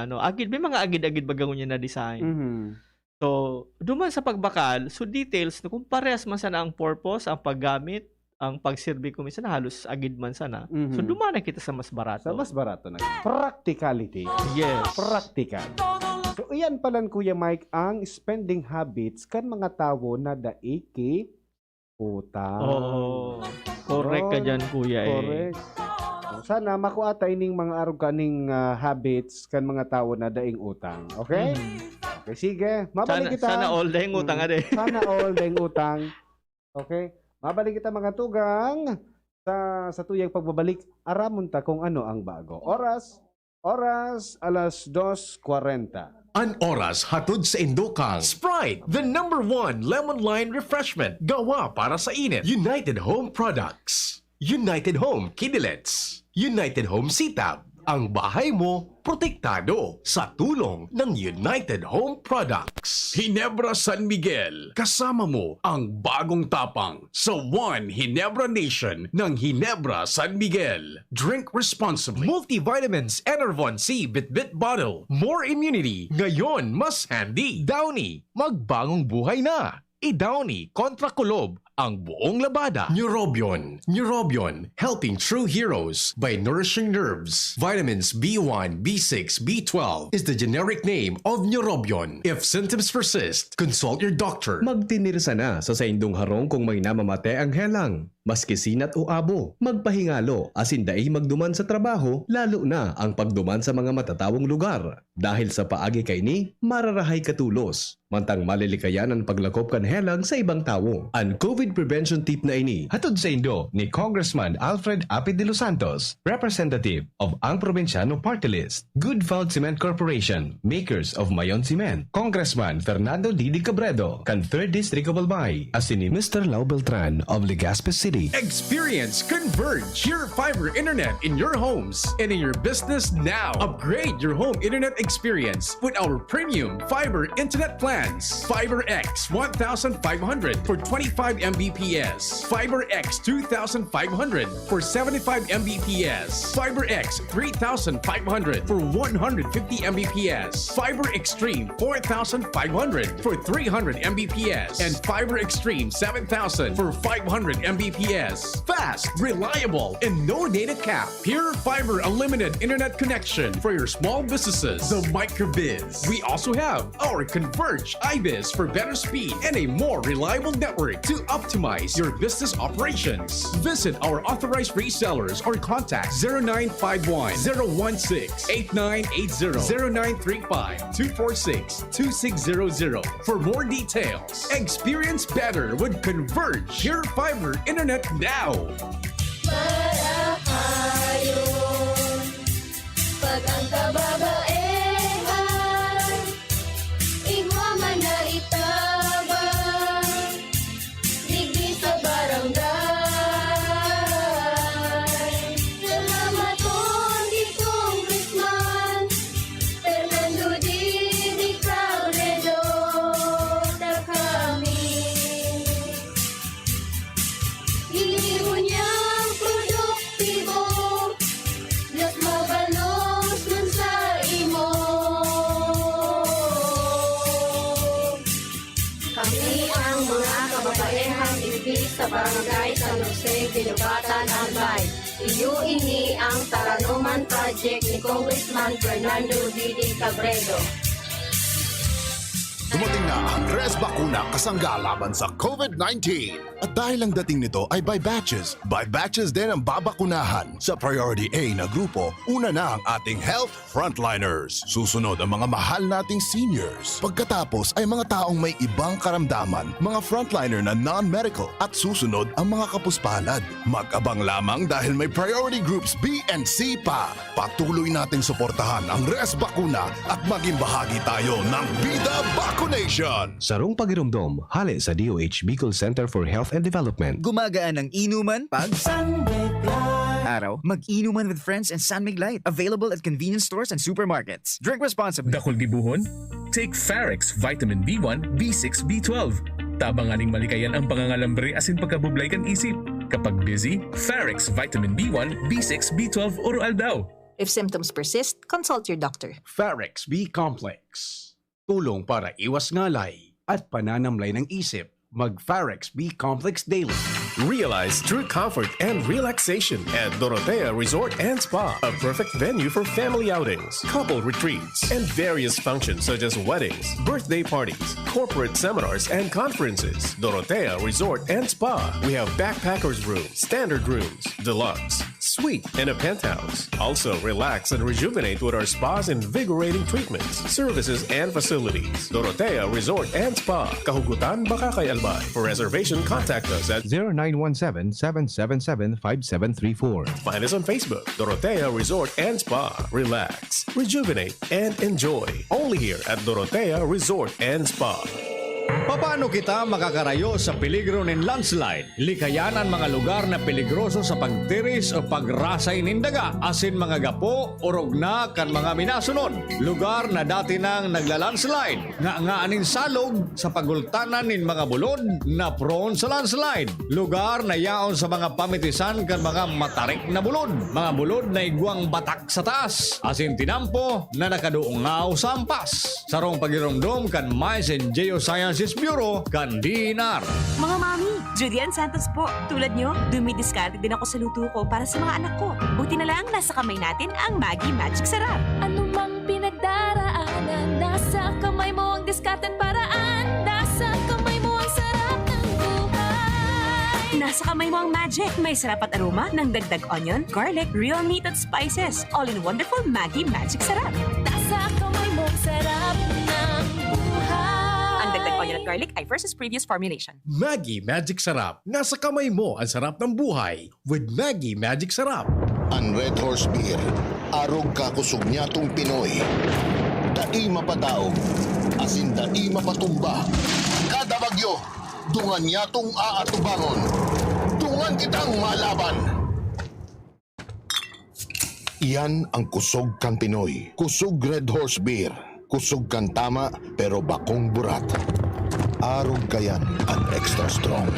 ano, agid, may mga agid-agid baga ngunyan na design. Mhm. So, duman sa pagbakal, so details na kung parehas man sana ang purpose, ang paggamit, ang pagserbi ko minsan halos agid man sana. Mhm. So, duman na kita sa mas barato. Sa mas barato na. Practicality. Yes. Practical. So, iyan pala, Kuya Mike, ang spending habits kan mga tawo na dai ki utang. Oo. Correct ka Yun. dyan, Kuya, eh. Correct. So, sana makua ta ining mga arog kaning, ah, habits kan mga tawo na daing utang. Okay? Mm. Okay, sige. Mabalik Sana, kita. sana all daing utang, Mm. ade. Sana all daing utang. Okay? Mabalik kita, mga tugang, sa, sa tuyang pagbabalik. Aramon ta kung ano ang bago. Oras, oras, alas dos kwarenta. An oras hatod sa indo kan Sprite, the number one lemon lime refreshment. Gawa para sa init. United Home Products. United Home Kidilets. United Home Sitab. Ang bahay mo, protektado sa tulong ng United Home Products. Ginebra San Miguel, kasama mo ang bagong tapang sa One Ginebra Nation ng Ginebra San Miguel. Drink responsibly. Multivitamins Enervon C Bitbit Bottle. More immunity, ngayon mas handy. Downy, magbagong buhay na. I-Downy kontra kulob ang buong labada. Neurobion. Neurobion, helping true heroes by nourishing nerves. Vitamins B one, B six, B twelve is the generic name of Neurobion. If symptoms persist, consult your doctor. Magtinirsa na sa saindong harong kung may namamate ang helang, maski sinat o abo. Magpahingalo asin dai magduman sa trabaho, lalo na ang pagduman sa mga matatawong lugar. Dahil sa paagi kaini, mararahay ka tolos. Mantang malilikayan an paglakop kan helang sa ibang tawo. An COVID prevention tip na ini hatod saindo ni Congressman Alfred Apid de los Santos, representative of Ang Probinsyano Party List. Good Found Cement Corporation, makers of Mayon Cement. Congressman Fernando Didi Cabredo, kan Third District of Albay, asin ni Mister Lau Beltran of Legazpi City. Experience Converge, your fiber internet in your homes and in your business now. Upgrade your home internet experience with our premium fiber internet plans. Fiber X one thousand five hundred for twenty-five M B P S. Fiber X two thousand five hundred for seventy-five M B P S. Fiber X three thousand five hundred for one hundred fifty M B P S. Fiber Extreme four thousand five hundred for three hundred M B P S. And Fiber Extreme seven thousand for five hundred M B P S. Yes, fast, reliable, and no data cap. Pure Fiber Unlimited Internet Connection for your small businesses. The Microbiz. We also have our Converge iBiz for better speed and a more reliable network to optimize your business operations. Visit our authorized resellers or contact zero nine five one, zero one six, eight nine eight zero, zero nine three five, two four six, two six zero zero for more details. Experience better with Converge Pure Fiber Internet now. Marahayon, pag ang kababaehan, igwa man na itabang, digdi sa barangay. Salamaton ki Congressman Fernando Didi Cabredo, ta kami ini ngunyan produktibo, mas mabalos man sa imo. Kami ang mga kababaehang digdi sa Barangay San Jose, Guinobatan, Albay. Iyo ini ang Taranoman Project ni Congressman Fernando Didi Cabredo. Dumating na ang Res Bakuna kasangga laban sa COVID nineteen. At dahil ang dating nito ay by batches, by batches din ang babakunahan. Sa Priority A na grupo, una na ang ating health frontliners. Susunod ang mga mahal nating seniors. Pagkatapos ay mga taong may ibang karamdaman, mga frontliner na non-medical, at susunod ang mga kapuspalad. Mag-abang lamang dahil may priority groups B and C pa. Patuloy nating suportahan ang Res Bakuna at maging bahagi tayo ng Bida Vaccination! Sarong pagiromdom, hale sa D O H Bicol Center for Health and Development. Gumagaan ang inuman pag Sunbay Light. Araw, mag-inuman with friends and Sunmig Light. Available at convenience stores and supermarkets. Drink responsibly. Dakul gibohon? Take Farex Vitamin B one, B six, B twelve. Tabang nganing malikayan ang pangangalambre asin pagkabublay kan isip. Kapag busy, Farex Vitamin B one, B six, B twelve oro-aldaw. If symptoms persist, consult your doctor. Farex B Complex. Tulong para iwas ngalay at pananamlay ng isip. Mag Farex B Complex Daily. Realize true comfort and relaxation at Dorotea Resort and Spa, a perfect venue for family outings, couple retreats, and various functions such as weddings, birthday parties, corporate seminars, and conferences. Dorotea Resort and Spa. We have backpackers room, standard rooms, deluxe, suite, and a penthouse. Also, relax and rejuvenate with our spa's invigorating treatments, services, and facilities. Dorotea Resort and Spa, Kahugutan, Bacacay, Albay. For reservation, contact us at zero nine one seven, seven seven seven, five seven three four. Find us on Facebook, Dorotea Resort and Spa. Relax, rejuvenate, and enjoy. Only here at Dorotea Resort and Spa. Papaano kita makakarayo sa peligro nin landslide? Likayan an mga lugar na peligroso sa pagtiris o pagrasay nin daga, asin mga gapo o rugna kan mga minasunod. Lugar na dati nang nagla-landslide, nganga nin salog sa pagultanan nin mga bulod na prone sa landslide. Lugar na yaon sa mga pamitisan kan mga matarik na bulod, mga bulod na igwang batak sa taas, asin tinampo na nakadungaw sa ampas. Sarong pagiromdom kan Mines and Geosciences Bureau kan D E N R. Mga mami, Judy Ann Santos po. Tulad nyo, dumidiskarte din ako sa luto ko para sa mga anak ko. Buti na lang, nasa kamay natin ang Maggi Magic Sarap. Anumang pinagdaraanan, nasa kamay mo ang diskarte at paraan. Nasa kamay mo ang sarap ng buhay. Nasa kamay mo ang magic. May sarap at aroma ng dagdag onion, garlic, real meat at spices. All in wonderful Maggi Magic Sarap. Nasa kamay mo ang sarap ng buhay. Ang dagdag onion at garlic ay versus previous formulation. Maggi Magic Sarap. Nasa kamay mo ang sarap ng buhay with Maggi Magic Sarap. An Red Horse Beer, arog ka kusog nyatong Pinoy. Dai mapadaog, asin dai mapatumba. Kada bagyo, dungan nyatong aatubangon. Dungan kitang malaban! Iyan ang kusog kan Pinoy. Kusog Red Horse Beer. Kusog kan tama, pero bakong burat. Arog kayan an extra strong.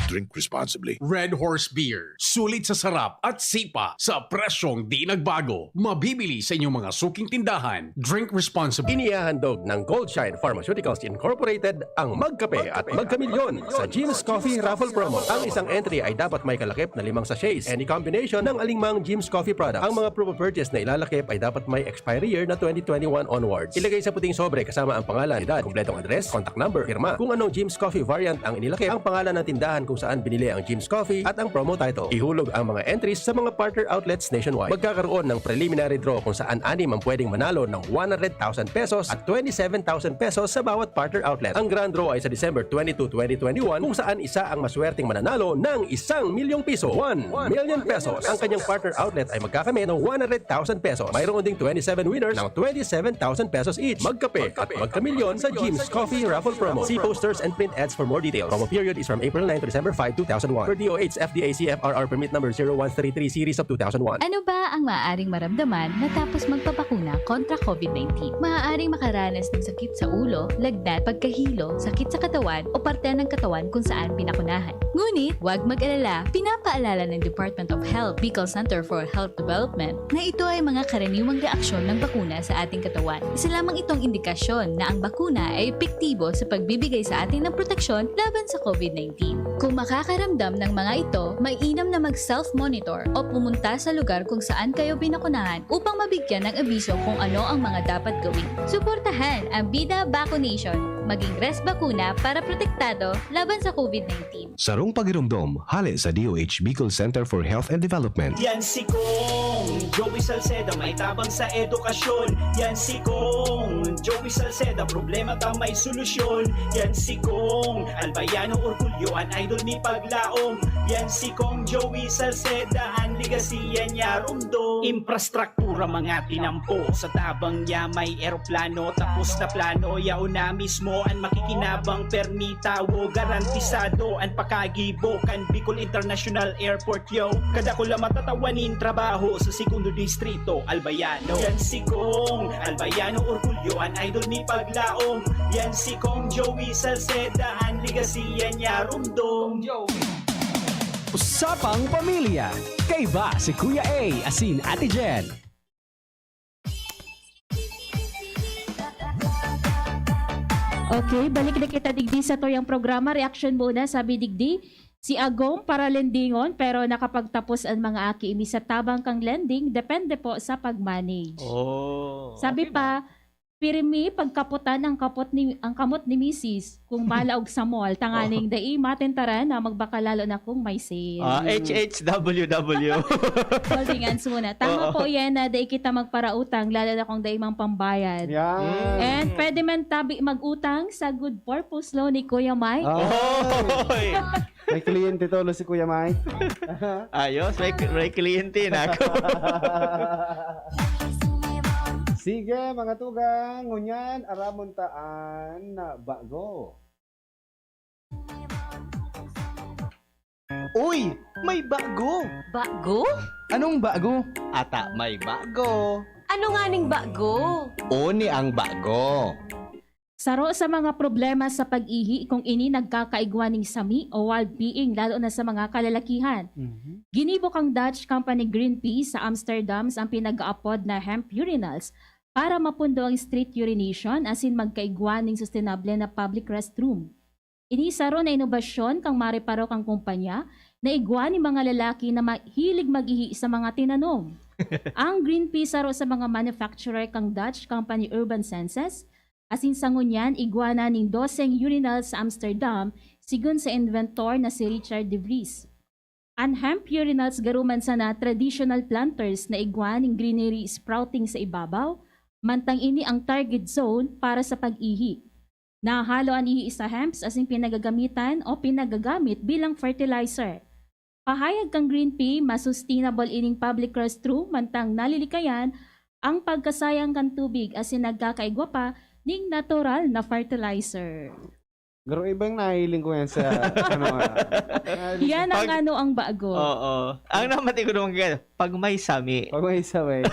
Drink responsibly. Red Horse Beer. Sulit sa sarap at sipa sa presyong di nagbago. Mabibili sa inyong mga suking tindahan. Drink responsibly. Inihahandog ng Goldshine Pharmaceuticals Incorporated ang Magkape at Magkamilyon sa Jim's Coffee Raffle Promo. Ang isang entry ay dapat may kalakip na limang sachets. Any combination ng alingmang Jim's Coffee products. Ang mga proof of purchase na ilalakip ay dapat may expiry year na twenty twenty-one onwards. Ilagay sa puting sobre kasama ang pangalan, edad, kumpletong address, contact number, pirma. Kung anong Jim's Coffee variant ang inilakip, ang pangalan ng tindahan kung saan binili ang Jim's Coffee at ang promo title. Ihulog ang mga entries sa mga partner outlets nationwide. Magkakaroon ng preliminary draw kung saan anim ang pwedeng manalo ng one hundred thousand pesos at twenty-seven thousand pesos sa bawat partner outlet. Ang grand draw ay sa December twenty-two, twenty twenty-one, kung saan isa ang maswerteng mananalo ng isang milyong piso, one million pesos. Ang kanyang partner outlet ay magkakamit ng one hundred thousand pesos. Mayroon ding twenty-seven winners ng twenty-seven thousand pesos each. Magkape at magkamilyon sa Jim's Coffee Raffle Promo. See posters and print ads for more details. Promo period is from April nine to December five, two thousand one. Per D O H F D A C F R R permit number zero one three three series of two thousand one. Ano ba ang maaaring maramdaman matapos magpabakuna kontra COVID nineteen? Maaaring makaranas ng sakit sa ulo, lagnat, pagkahilo, sakit sa katawan o parte ng katawan kung saan binakunahan. Ngunit, huwag mag-alala, pinapaalala ng Department of Health, Bicol Center for Health Development, na ito ay mga karaniwang reaksyon ng bakuna sa ating katawan. Isa lamang itong indikasyon na ang bakuna ay epektibo sa pagbibigay sa atin ng proteksyon laban sa COVID nineteen. Kung makakaramdam ng mga ito, mainam na mag-self-monitor o pumunta sa lugar kung saan kayo binakunahan upang mabigyan ng abiso kung ano ang mga dapat gawin. Suportahan ang Bida Vaccination. Maging res bakuna para protektado laban sa COVID nineteen. Sarong pagiromdom, hale sa D O H Bicol Center for Health and Development. Yan si Kong Joey Salceda, may tabang sa edukasyon. Yan si Kong Joey Salceda, problema ta may solusyon. Yan si Kong Albayano Orgulyo, an idol ni Paglaom. Yan si Kong Joey Salceda, an legacy yan niya rumdom. Infrastruktura mga tinampo, sa tabang niya may eroplano. Tapos na plano, yaon na mismo an makikinabang, permi tawo, garantisado an pakagibo kan Bicol International Airport, yo. Kadakula matatawa nin trabaho sa segundo distrito, Albayano. Yan si Kong Albayano Orgulyo, an idol ni Paglaom. Yan si Kong Joey Salceda, an legacy yan niya rumdom. Usapang Pamilya. Kaiba si Kuya A asin Ate Jen. Okay, balik na kita digdi sa tuyang programa. Reaksyon muna, sabi digdi, si Agom para lendingon, pero nakapagtapos an mga aki, ini sa tabang kan lending, depende po sa pag-manage. Oh, Sabi okay pa, ba? Pirmi pagkapotan ang kapot ni, ang kamot ni misis kung malaog sa mall, tanganing dai matentaran na magbakal lalo na kung may sale. Ah, H H W W. Holding hands muna. Tama Oo. po yan na dai kita magparautang, lalo na kung dai mang pambayad. Yan. Mm. And pwede man tabi mag-utang sa good purpose loan ni Kuya Mike. Ah. Oy! May kliyente tolo si Kuya Mike. Ayos, may, may kliyente na ako. Sige, mga tugang, ngunyan, aramon ta an bago. Uy, may bago! Bago? Anong bago? Ata may bago. Ano nga ning bago? Oni ang bago. Saro sa mga problema sa pag-ihi kung ini nagkakaigwa ning sami o wild peeing, lalo na sa mga kalalakihan. Mhm. Ginibo kang Dutch company Greenpeace sa Amsterdam ang pinag-aapod na hemp urinals para mapundo ang street urination asin magkaigwa ning sustenable na public restroom. Ini saro na inobasyon kang mareparo kang kumpanya na igwa nin mga lalaki na mahilig mag-ihi sa mga tinanom. Ang Greenpeace saro sa mga manufacturer kang Dutch company Urban Senses, asin sa ngunyan igwa na nin doseng urinal sa Amsterdam, sigon sa inventor na si Richard de Vries. An hemp urinals garo man sana traditional planters na igwa nin greenery sprouting sa ibabaw, mantang ini ang target zone para sa pag-ihi. Nahahalo an ihi sa hemps asin pinagagamitan o pinagagamit bilang fertilizer. Pahayag kan Greenpeace, mas sustainable ining public restroom mantang nalilikayan ang pagkasayang kan tubig asin nagkakaigwa pa ning natural na fertilizer. Pero ibang nahiling ko yan sa, ano, ah, nahiling Yan ang Pag- ano ang bago. Oo. Ang namati ko naman kaya, pag may sami. Pag may sabay.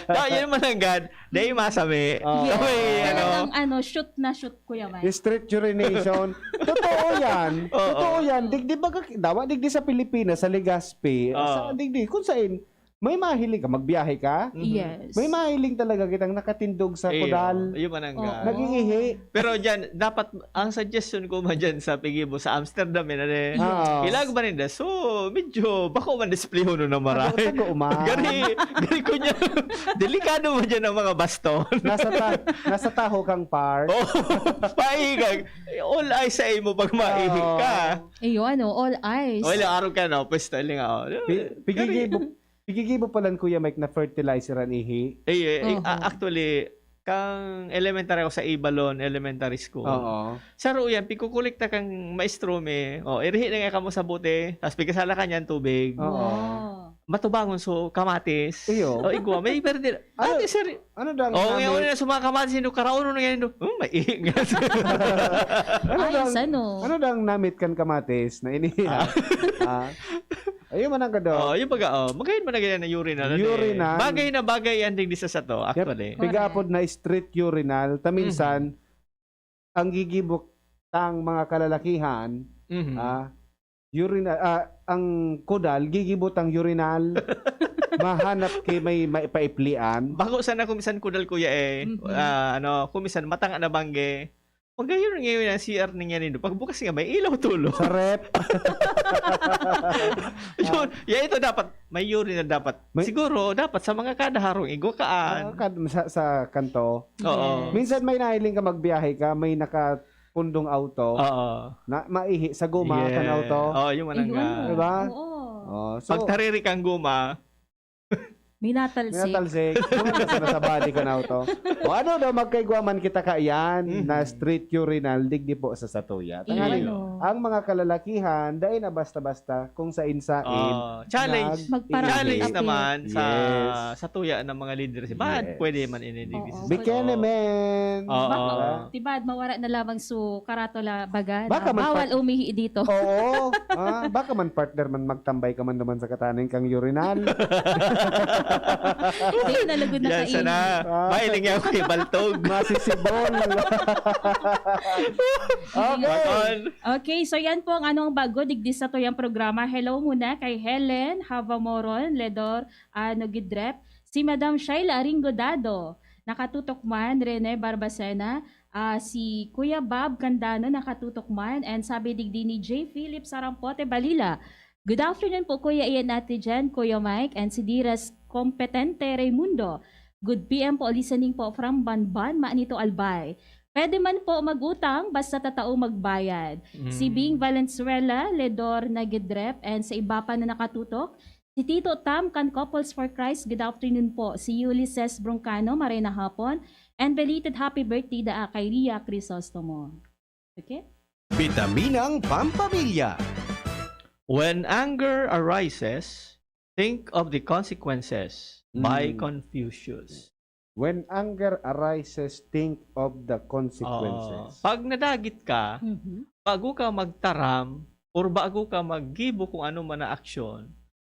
Ah, yun man ang God. Dahil masami. Oo. Yes. Kami, ano. Talagang ano, shoot na shoot, Kuya Mike. Street urination. Totoo yan. Oo. Totoo yan. Digdi baga, dawa digdi sa Pilipinas, sa Legazpi, Oo. sa digdi, kung saan, may mahiling ka, magbiyahe ka, Mhm. Yes. may mahiling talaga kitang nakatindog sa Iyo, kudal. Yun man ang Oo. God. Nag-iihi. Pero dyan, dapat, ang suggestion ko man dyan sa pigibo sa Amsterdam, yun, ano eh. Oo. Ilag ba ninda? So, medyo, bako man displihon na maray. Tago, tago, ma. Gari, gari ko niya. Delikado man dyan ang mga baston. Nasa, ta- nasa taho kang park. Oh, paigag. All eyes sa imo pag maihi ka. Iyo, ano, all eyes. O, ilang araw ka, no? Pwesta, ilang, oh. Pi- Pigigibo, pigigibo pala, Kuya Mike, na fertilizer ang ihi. Eh, eh, eh, Oo. a- actually, kang elementary ako sa Ibalon Elementary School. Oo. Sa ruyan, pikukulikta kang maestro mi. O, irihi na nga kamo sa bote. Tapos pigkasala ka niyan tubig. Oo. Oh. Matubangon so kamatis. Iyo. O, igwa. May perde. Ano? Ate, sir. Ano dang O, namit? Ngayon na sa mga kamatis, yung karaon na ngayon. Oh, maiingat. Ano Ay, dang, sano? Ano dang namit kan kamatis na ini? Ah. Ayun man ang gado. Oh, yung baga, oh, magayon man na ganyan na urinal. Ano eh. Urinal. Bagay na bagay yan din sa sato, actually. Correct. Pigapod na street urinal. Ta minsan, ang gigibok tang mga kalalakihan, Mhm. ah, urinal, ah, ang kudal, gigibot ang urinal. Mahanap kay may maipaiplian. Bako sana kumisan kudal, kuya, eh. Mhm. Ah, ano, kumisan matanga na bangge. Magayon ngayon ang C R niya nindo. Pagbukas nga, may ilaw tulo. Sa rep. Yun. Ya, ito dapat, may urinal dapat. May- Siguro, dapat sa mga kada harong igwakaan. Ah, kad- sa, sa kanto. Oo. Yes. Minsan may nahiling ka, magbiyahe ka, may nakapundong auto, Oo. na maihi sa guma kan Yeah. auto. Oo, yung manangga. Ayun. Diba? Oo. Oh, so, Pag tariri kang guma, Minatalsik. Minatalsik. Ano na sa body kan auto? O ano daw, magkaigwa man kita kaiyan Mhm. na street urinal, digdi po sa satuya. Tanganing, Iyo. Ang mga kalalakihan, dai na basta-basta kung sain-sain. oh, challenge. Nag- Magparang Challenge appeal. naman sa Yes. satuya ng mga leader. Bad, Yes. pwede man ini. Oo. Bikini men. Oo. Baka, tibad, mawara na lamang su karatula baga. Baka Na bawal magpa- umihi dito. Oo. Ah, baka man partner man, magtambay ka man naman sa kataning kang urinal. Hindi na lugod na Yan kain. sana. Ah. Mahiling niya ako kay Baltog. Masisibol. Okay. Bakon. Okay, so yan po ang anong bago digdi sa tuyang programa. Hello muna kay Helen Havamoron, Ledor, ah, Nogidrep, si Madam Shaila Aringo Dado, nakatutok man, Rene Barbacena, ah, si Kuya Bob Candano, nakatutok man, and sabi digdi ni J. Philip Sarampote Balila, "Good afternoon po, Kuya Ian, Ate Jen, Kuya Mike, and si Diras Kompetente Raimundo. Good P M po, listening po from Banban, Manito, Albay. Pwede man po mag-utang, basta tatao magbayad." Si Mm. Bing Valenzuela, Ledor Nagidrep, and sa iba pa na nakatutok, si Tito Tam kan Couples for Christ, good afternoon po. Si Ulysses Broncano, maray na hapon, and belated happy birthday daa kay Ria Crisostomo. Okay? Bitaminang Pampamilya. When anger arises, think of the consequences by Mm. Confucius. When anger arises, think of the Oo. consequences. Pag nadagit ka, Mhm. bago ka magtaram, or bago ka maggibo kung ano man na aksyon,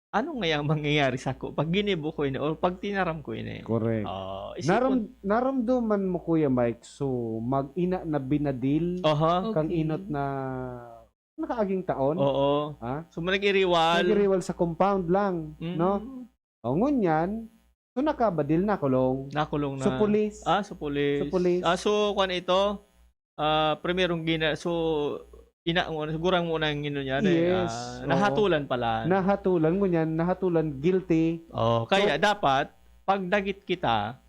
ano ngayang mangyayari sako pag ginibo ko ini or pag tinaram ko ini? Correct. Oh, isipon- Naram, naramdaman mo, Kuya Mike, so mag-ina na binadil Aha. kang Okay. inot na nakaaging taon. Oo. Ha? So, nag-iriwal. Nag-iriwal sa compound lang, Mm. no? O ngunyan, so nakabadil, nakulong. Nakulong na. So, pulis. Ah, so pulis. So, pulis. Ah, so, kwan ito, ah, primerong gina-, so, ina, sigurang mo na yung ino niya, eh, Yes, ah, oo. nahatulan pala. Nahatulan, ngunyan, nahatulan, guilty. Oh, kaya dapat, pag dagit kita,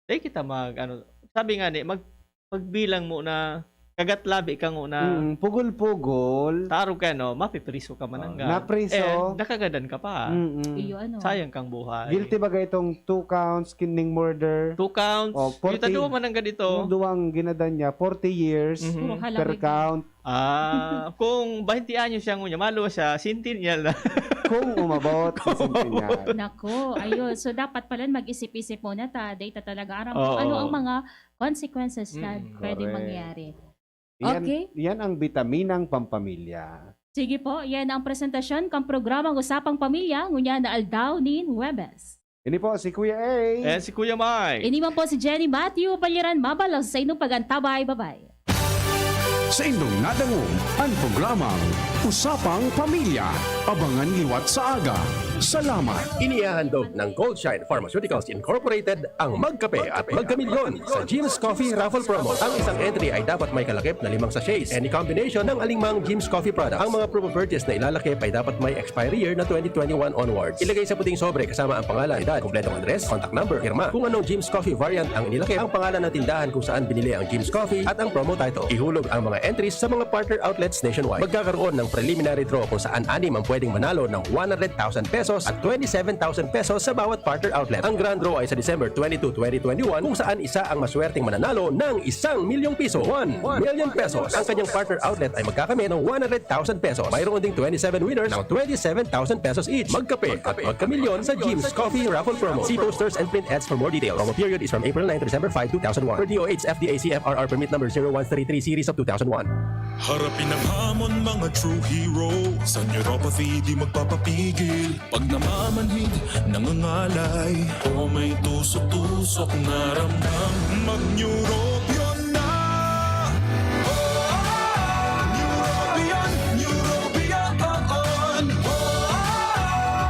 di kita mag, ano, sabi nga ni, mag, magbilang mo na, kagatlabi ka mo na, Mm, pugol-pugol. tarog ka, no, mapipriso ka man ang Napriso. And nakagadan ka pa. Mm-mm. Iyo, ano? Sayang kang buhay. Guilty ba itong two counts, kidney murder? Two counts. Oh, forty. Yung tatlo man ang ganito. Yung duwang ginadan niya, forty years Mhm. Puro per halawig. count. Ah, kung bainti anyos siya ngunya, malo siya, centennial na. Kung umabot sa centennial. Nako, ayun. So, dapat pala mag-isip-isip muna ta. Data talaga. Aram Oo. kung ano ang mga consequences na Mm, pwede correct. mangyari. Yan, Okay. yan ang bitaminang pampamilya. Sige po, yan ang presentasyon kan programang Usapang Pamilya, ngunyan na aldaw nin Huwebes. Ini po si Kuya A. And si Kuya Mike. Ini man po si Jenny Matthew Balyeran, mabalos sa inyong pag-antabay. Bye-bye. Sa indong nadangog, ang programang Usapang Pamilya. Abangan liwat sa aga. Salamat. Inihahandog ng Goldshine Pharmaceuticals Incorporated ang Magkape at Magkamilyon sa Jim's Coffee Raffle Promo. Ang isang entry ay dapat may kalakip na limang sachets. Any combination ng alingmang Jim's Coffee product. Ang mga proof of purchase na ilalakip ay dapat may expiry year na twenty twenty-one onwards. Ilagay sa puting sobre kasama ang pangalan, edad, kompletong address, contact number, pirma. Kung anong Jim's Coffee variant ang inilakip, ang pangalan ng tindahan kung saan binili ang Jim's Coffee at ang promo title. Ihulog ang mga entries sa mga partner outlets nationwide. Magkakaroon ng preliminary draw kung saan anim ang pwedeng manalo ng one hundred thousand pesos at twenty-seven thousand pesos sa bawat partner outlet. Ang grand draw ay sa December twenty-two, twenty twenty-one, kung saan isa ang maswerteng mananalo ng isang milyong piso, one million pesos. Ang kanyang partner outlet ay magkakamit ng one hundred thousand pesos. Mayroon ding twenty-seven winners ng twenty-seven thousand pesos each. Magkape at magkamilyon sa Jim's Coffee Raffle Promo. See posters and print ads for more details. Promo period is from April nine to December five, two thousand one. Per D O H F D A C F R R permit number zero one three three series of two thousand one. Harapin ang hamon, mga true hero. Sa neuropathy, di magpapapigil. Pag namamanhid, nangangalay, o may tusok-tusok na ramdam, mag-Neurobion na! Oh, Neurobion, Neurobion, oh, oh.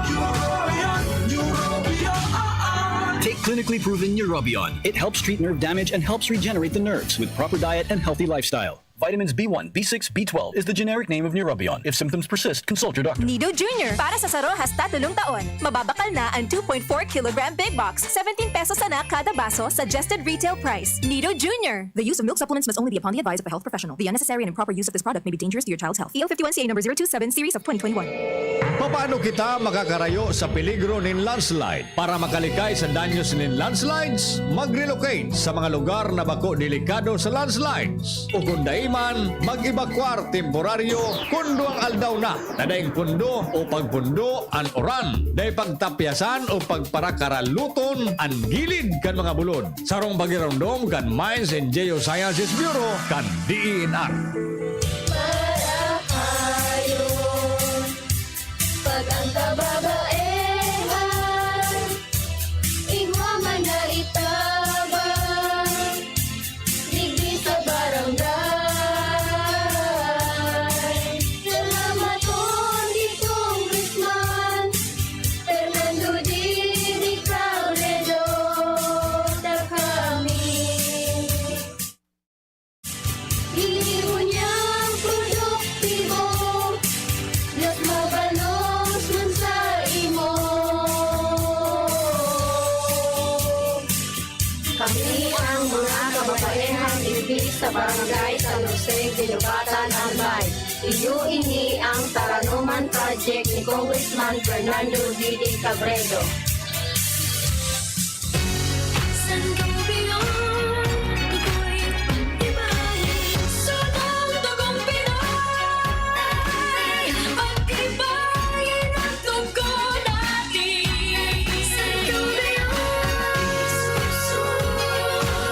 Neurobion, Neurobion, oh, oh. Take clinically proven Neurobion. It helps treat nerve damage and helps regenerate the nerves with proper diet and healthy lifestyle. Vitamins B one, B six, B twelve is the generic name of Neurobion. If symptoms persist, consult your doctor. Nido Junior, para sa saro hasta tolong taon. Mababakal na ang two point four kilogram big box, seventeen pesos sana kada baso, suggested retail price. Nido Junior. The use of milk supplements must only be upon the advice of a health professional. The unnecessary and improper use of this product may be dangerous to your child's health. T O fifty-one C A number zero two seven series of twenty twenty-one. Papaano kita makakarayo sa peligro nin landslide? Para makalikay sa danyos nin landslides, mag-relocate sa mga lugar na bako delikado sa landslides. O kung dai man, mag-ebakwar temporaryo, pundo ang aldaw na, na daing pundo o pagpundo an uran, dai pagtapyasan o pagparakaraluton an gilid kan mga bulod. Sarong pagiromdom kan Mines and Geosciences Bureau kan D E N R. Para hayon, pag ang kababaehan, igwa man na itabang, digdi sa barangay. Salamaton ni Congressman Fernando Didi Cabredo, ta kami. Ini ngunyan produktibo, mas mabalos man sa imo. Kami ang mga kababaehang digdi sa Barangay San Jose, Guinobatan, Albay. Iyo ini ang Taranoman Project ni Congressman Fernando Didi Cabredo. Sangobion, ako'y ibahin. Sunang dugong Pinoy, pag-ibahin ang dugo natin. Sangobion,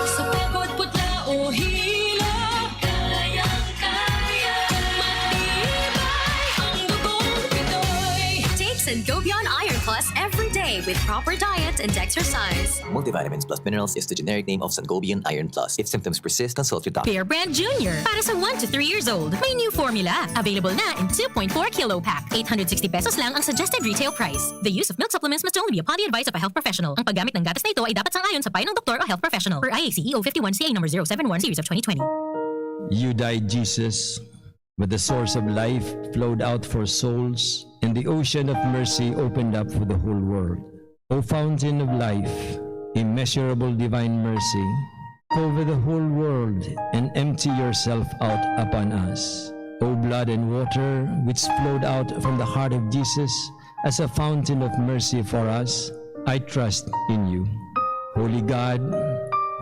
sa pekot, putla o hilang, kayang-kaya. Kung matibay ang dugong Pinoy. Take Sangobion Iron Plus every day with proper diet and exercise. Multivitamins plus minerals is the generic name of Sangobion Iron Plus. If symptoms persist, consult your doctor. Bear Brand Junior. Para sa one to three years old. May new formula. Available na in two point four kilo pack. Eight hundred sixty pesos lang ang suggested retail price. The use of milk supplements must only be upon the advice of a health professional. Ang paggamit ng gatas na ito ay dapat sang-ayon sa payo ng doktor o health professional. Per I A C E O fifty-one C A number zero seven one series of twenty twenty. You died, Jesus, but the source of life flowed out for souls, and the ocean of mercy opened up for the whole world. O fountain of life, immeasurable divine mercy, cover the whole world and empty yourself out upon us. O blood and water which flowed out from the heart of Jesus as a fountain of mercy for us, I trust in you. Holy God,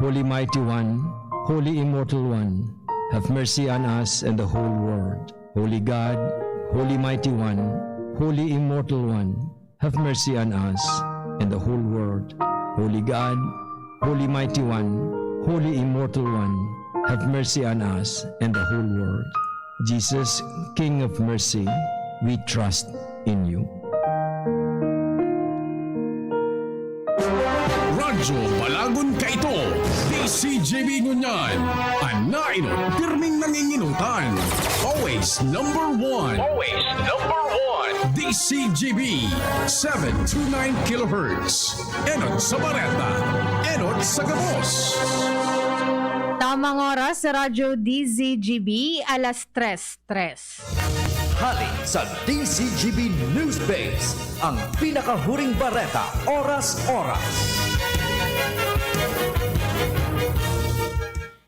Holy Mighty One, Holy Immortal One, have mercy on us and the whole world. Holy God, Holy Mighty One, Holy Immortal One, have mercy on us and the whole world. Holy God, Holy Mighty One, Holy Immortal One, Have mercy on us and the whole world. Jesus, King of Mercy, we trust in you. Radyo Balagon Kaito, D C G B ngunyan, an nainot pirming nanginginotan. Always number one. Always number one. D C G B, seven two nine kilohertz. Enot sa bareta, enot sa gabos. Tamang oras sa Radyo D Z G B, alas tres tres. Hali sa D C G B News Base, ang pinakahuring bareta, oras-oras.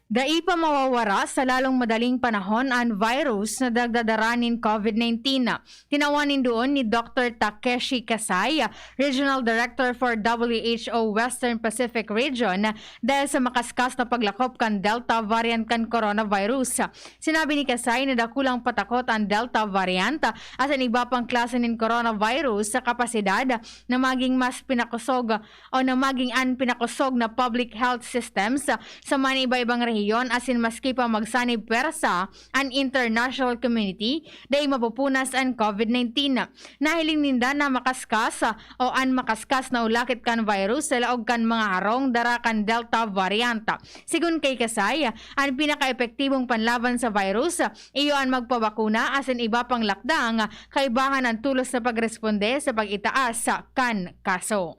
Dai pa mawawara sa lalong madaling panahon an virus na nagdadara nin COVID nineteen. Tinawan nin duon ni Doctor Takeshi Kasai, Regional Director for W H O Western Pacific Region, dahil sa makaskas na paglakop kan Delta variant kan coronavirus. Sinabi ni Kasai na dakulang patakot an Delta variant asin iba pang klase nin coronavirus sa kapasidad na maging mas pinakosog o na maging an pinakosog na public health systems sa mga iba-ibang rehiyon asin maski pa magsanib pwersa an international community, dai mapupunas an COVID nineteen. Nahiling ninda na makaskas o an makaskas na ulakit kan virus sa laog kan mga harong dara kan Delta variant. Sigon kay Kasai, an pinakaepektibong panlaban sa virus iyo an magpabakuna asin iba pang lakdang kaibahan an tulos na pagresponde sa pag-itaas kan kaso.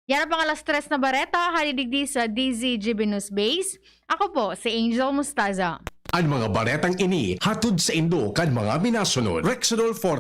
Yan ang pang alas tres na bareta, hali digdi sa D Z G B News Base. Ako po si Angel Mustaza. An mga baretang ini hatod saindo kan mga minasunod: Rexidol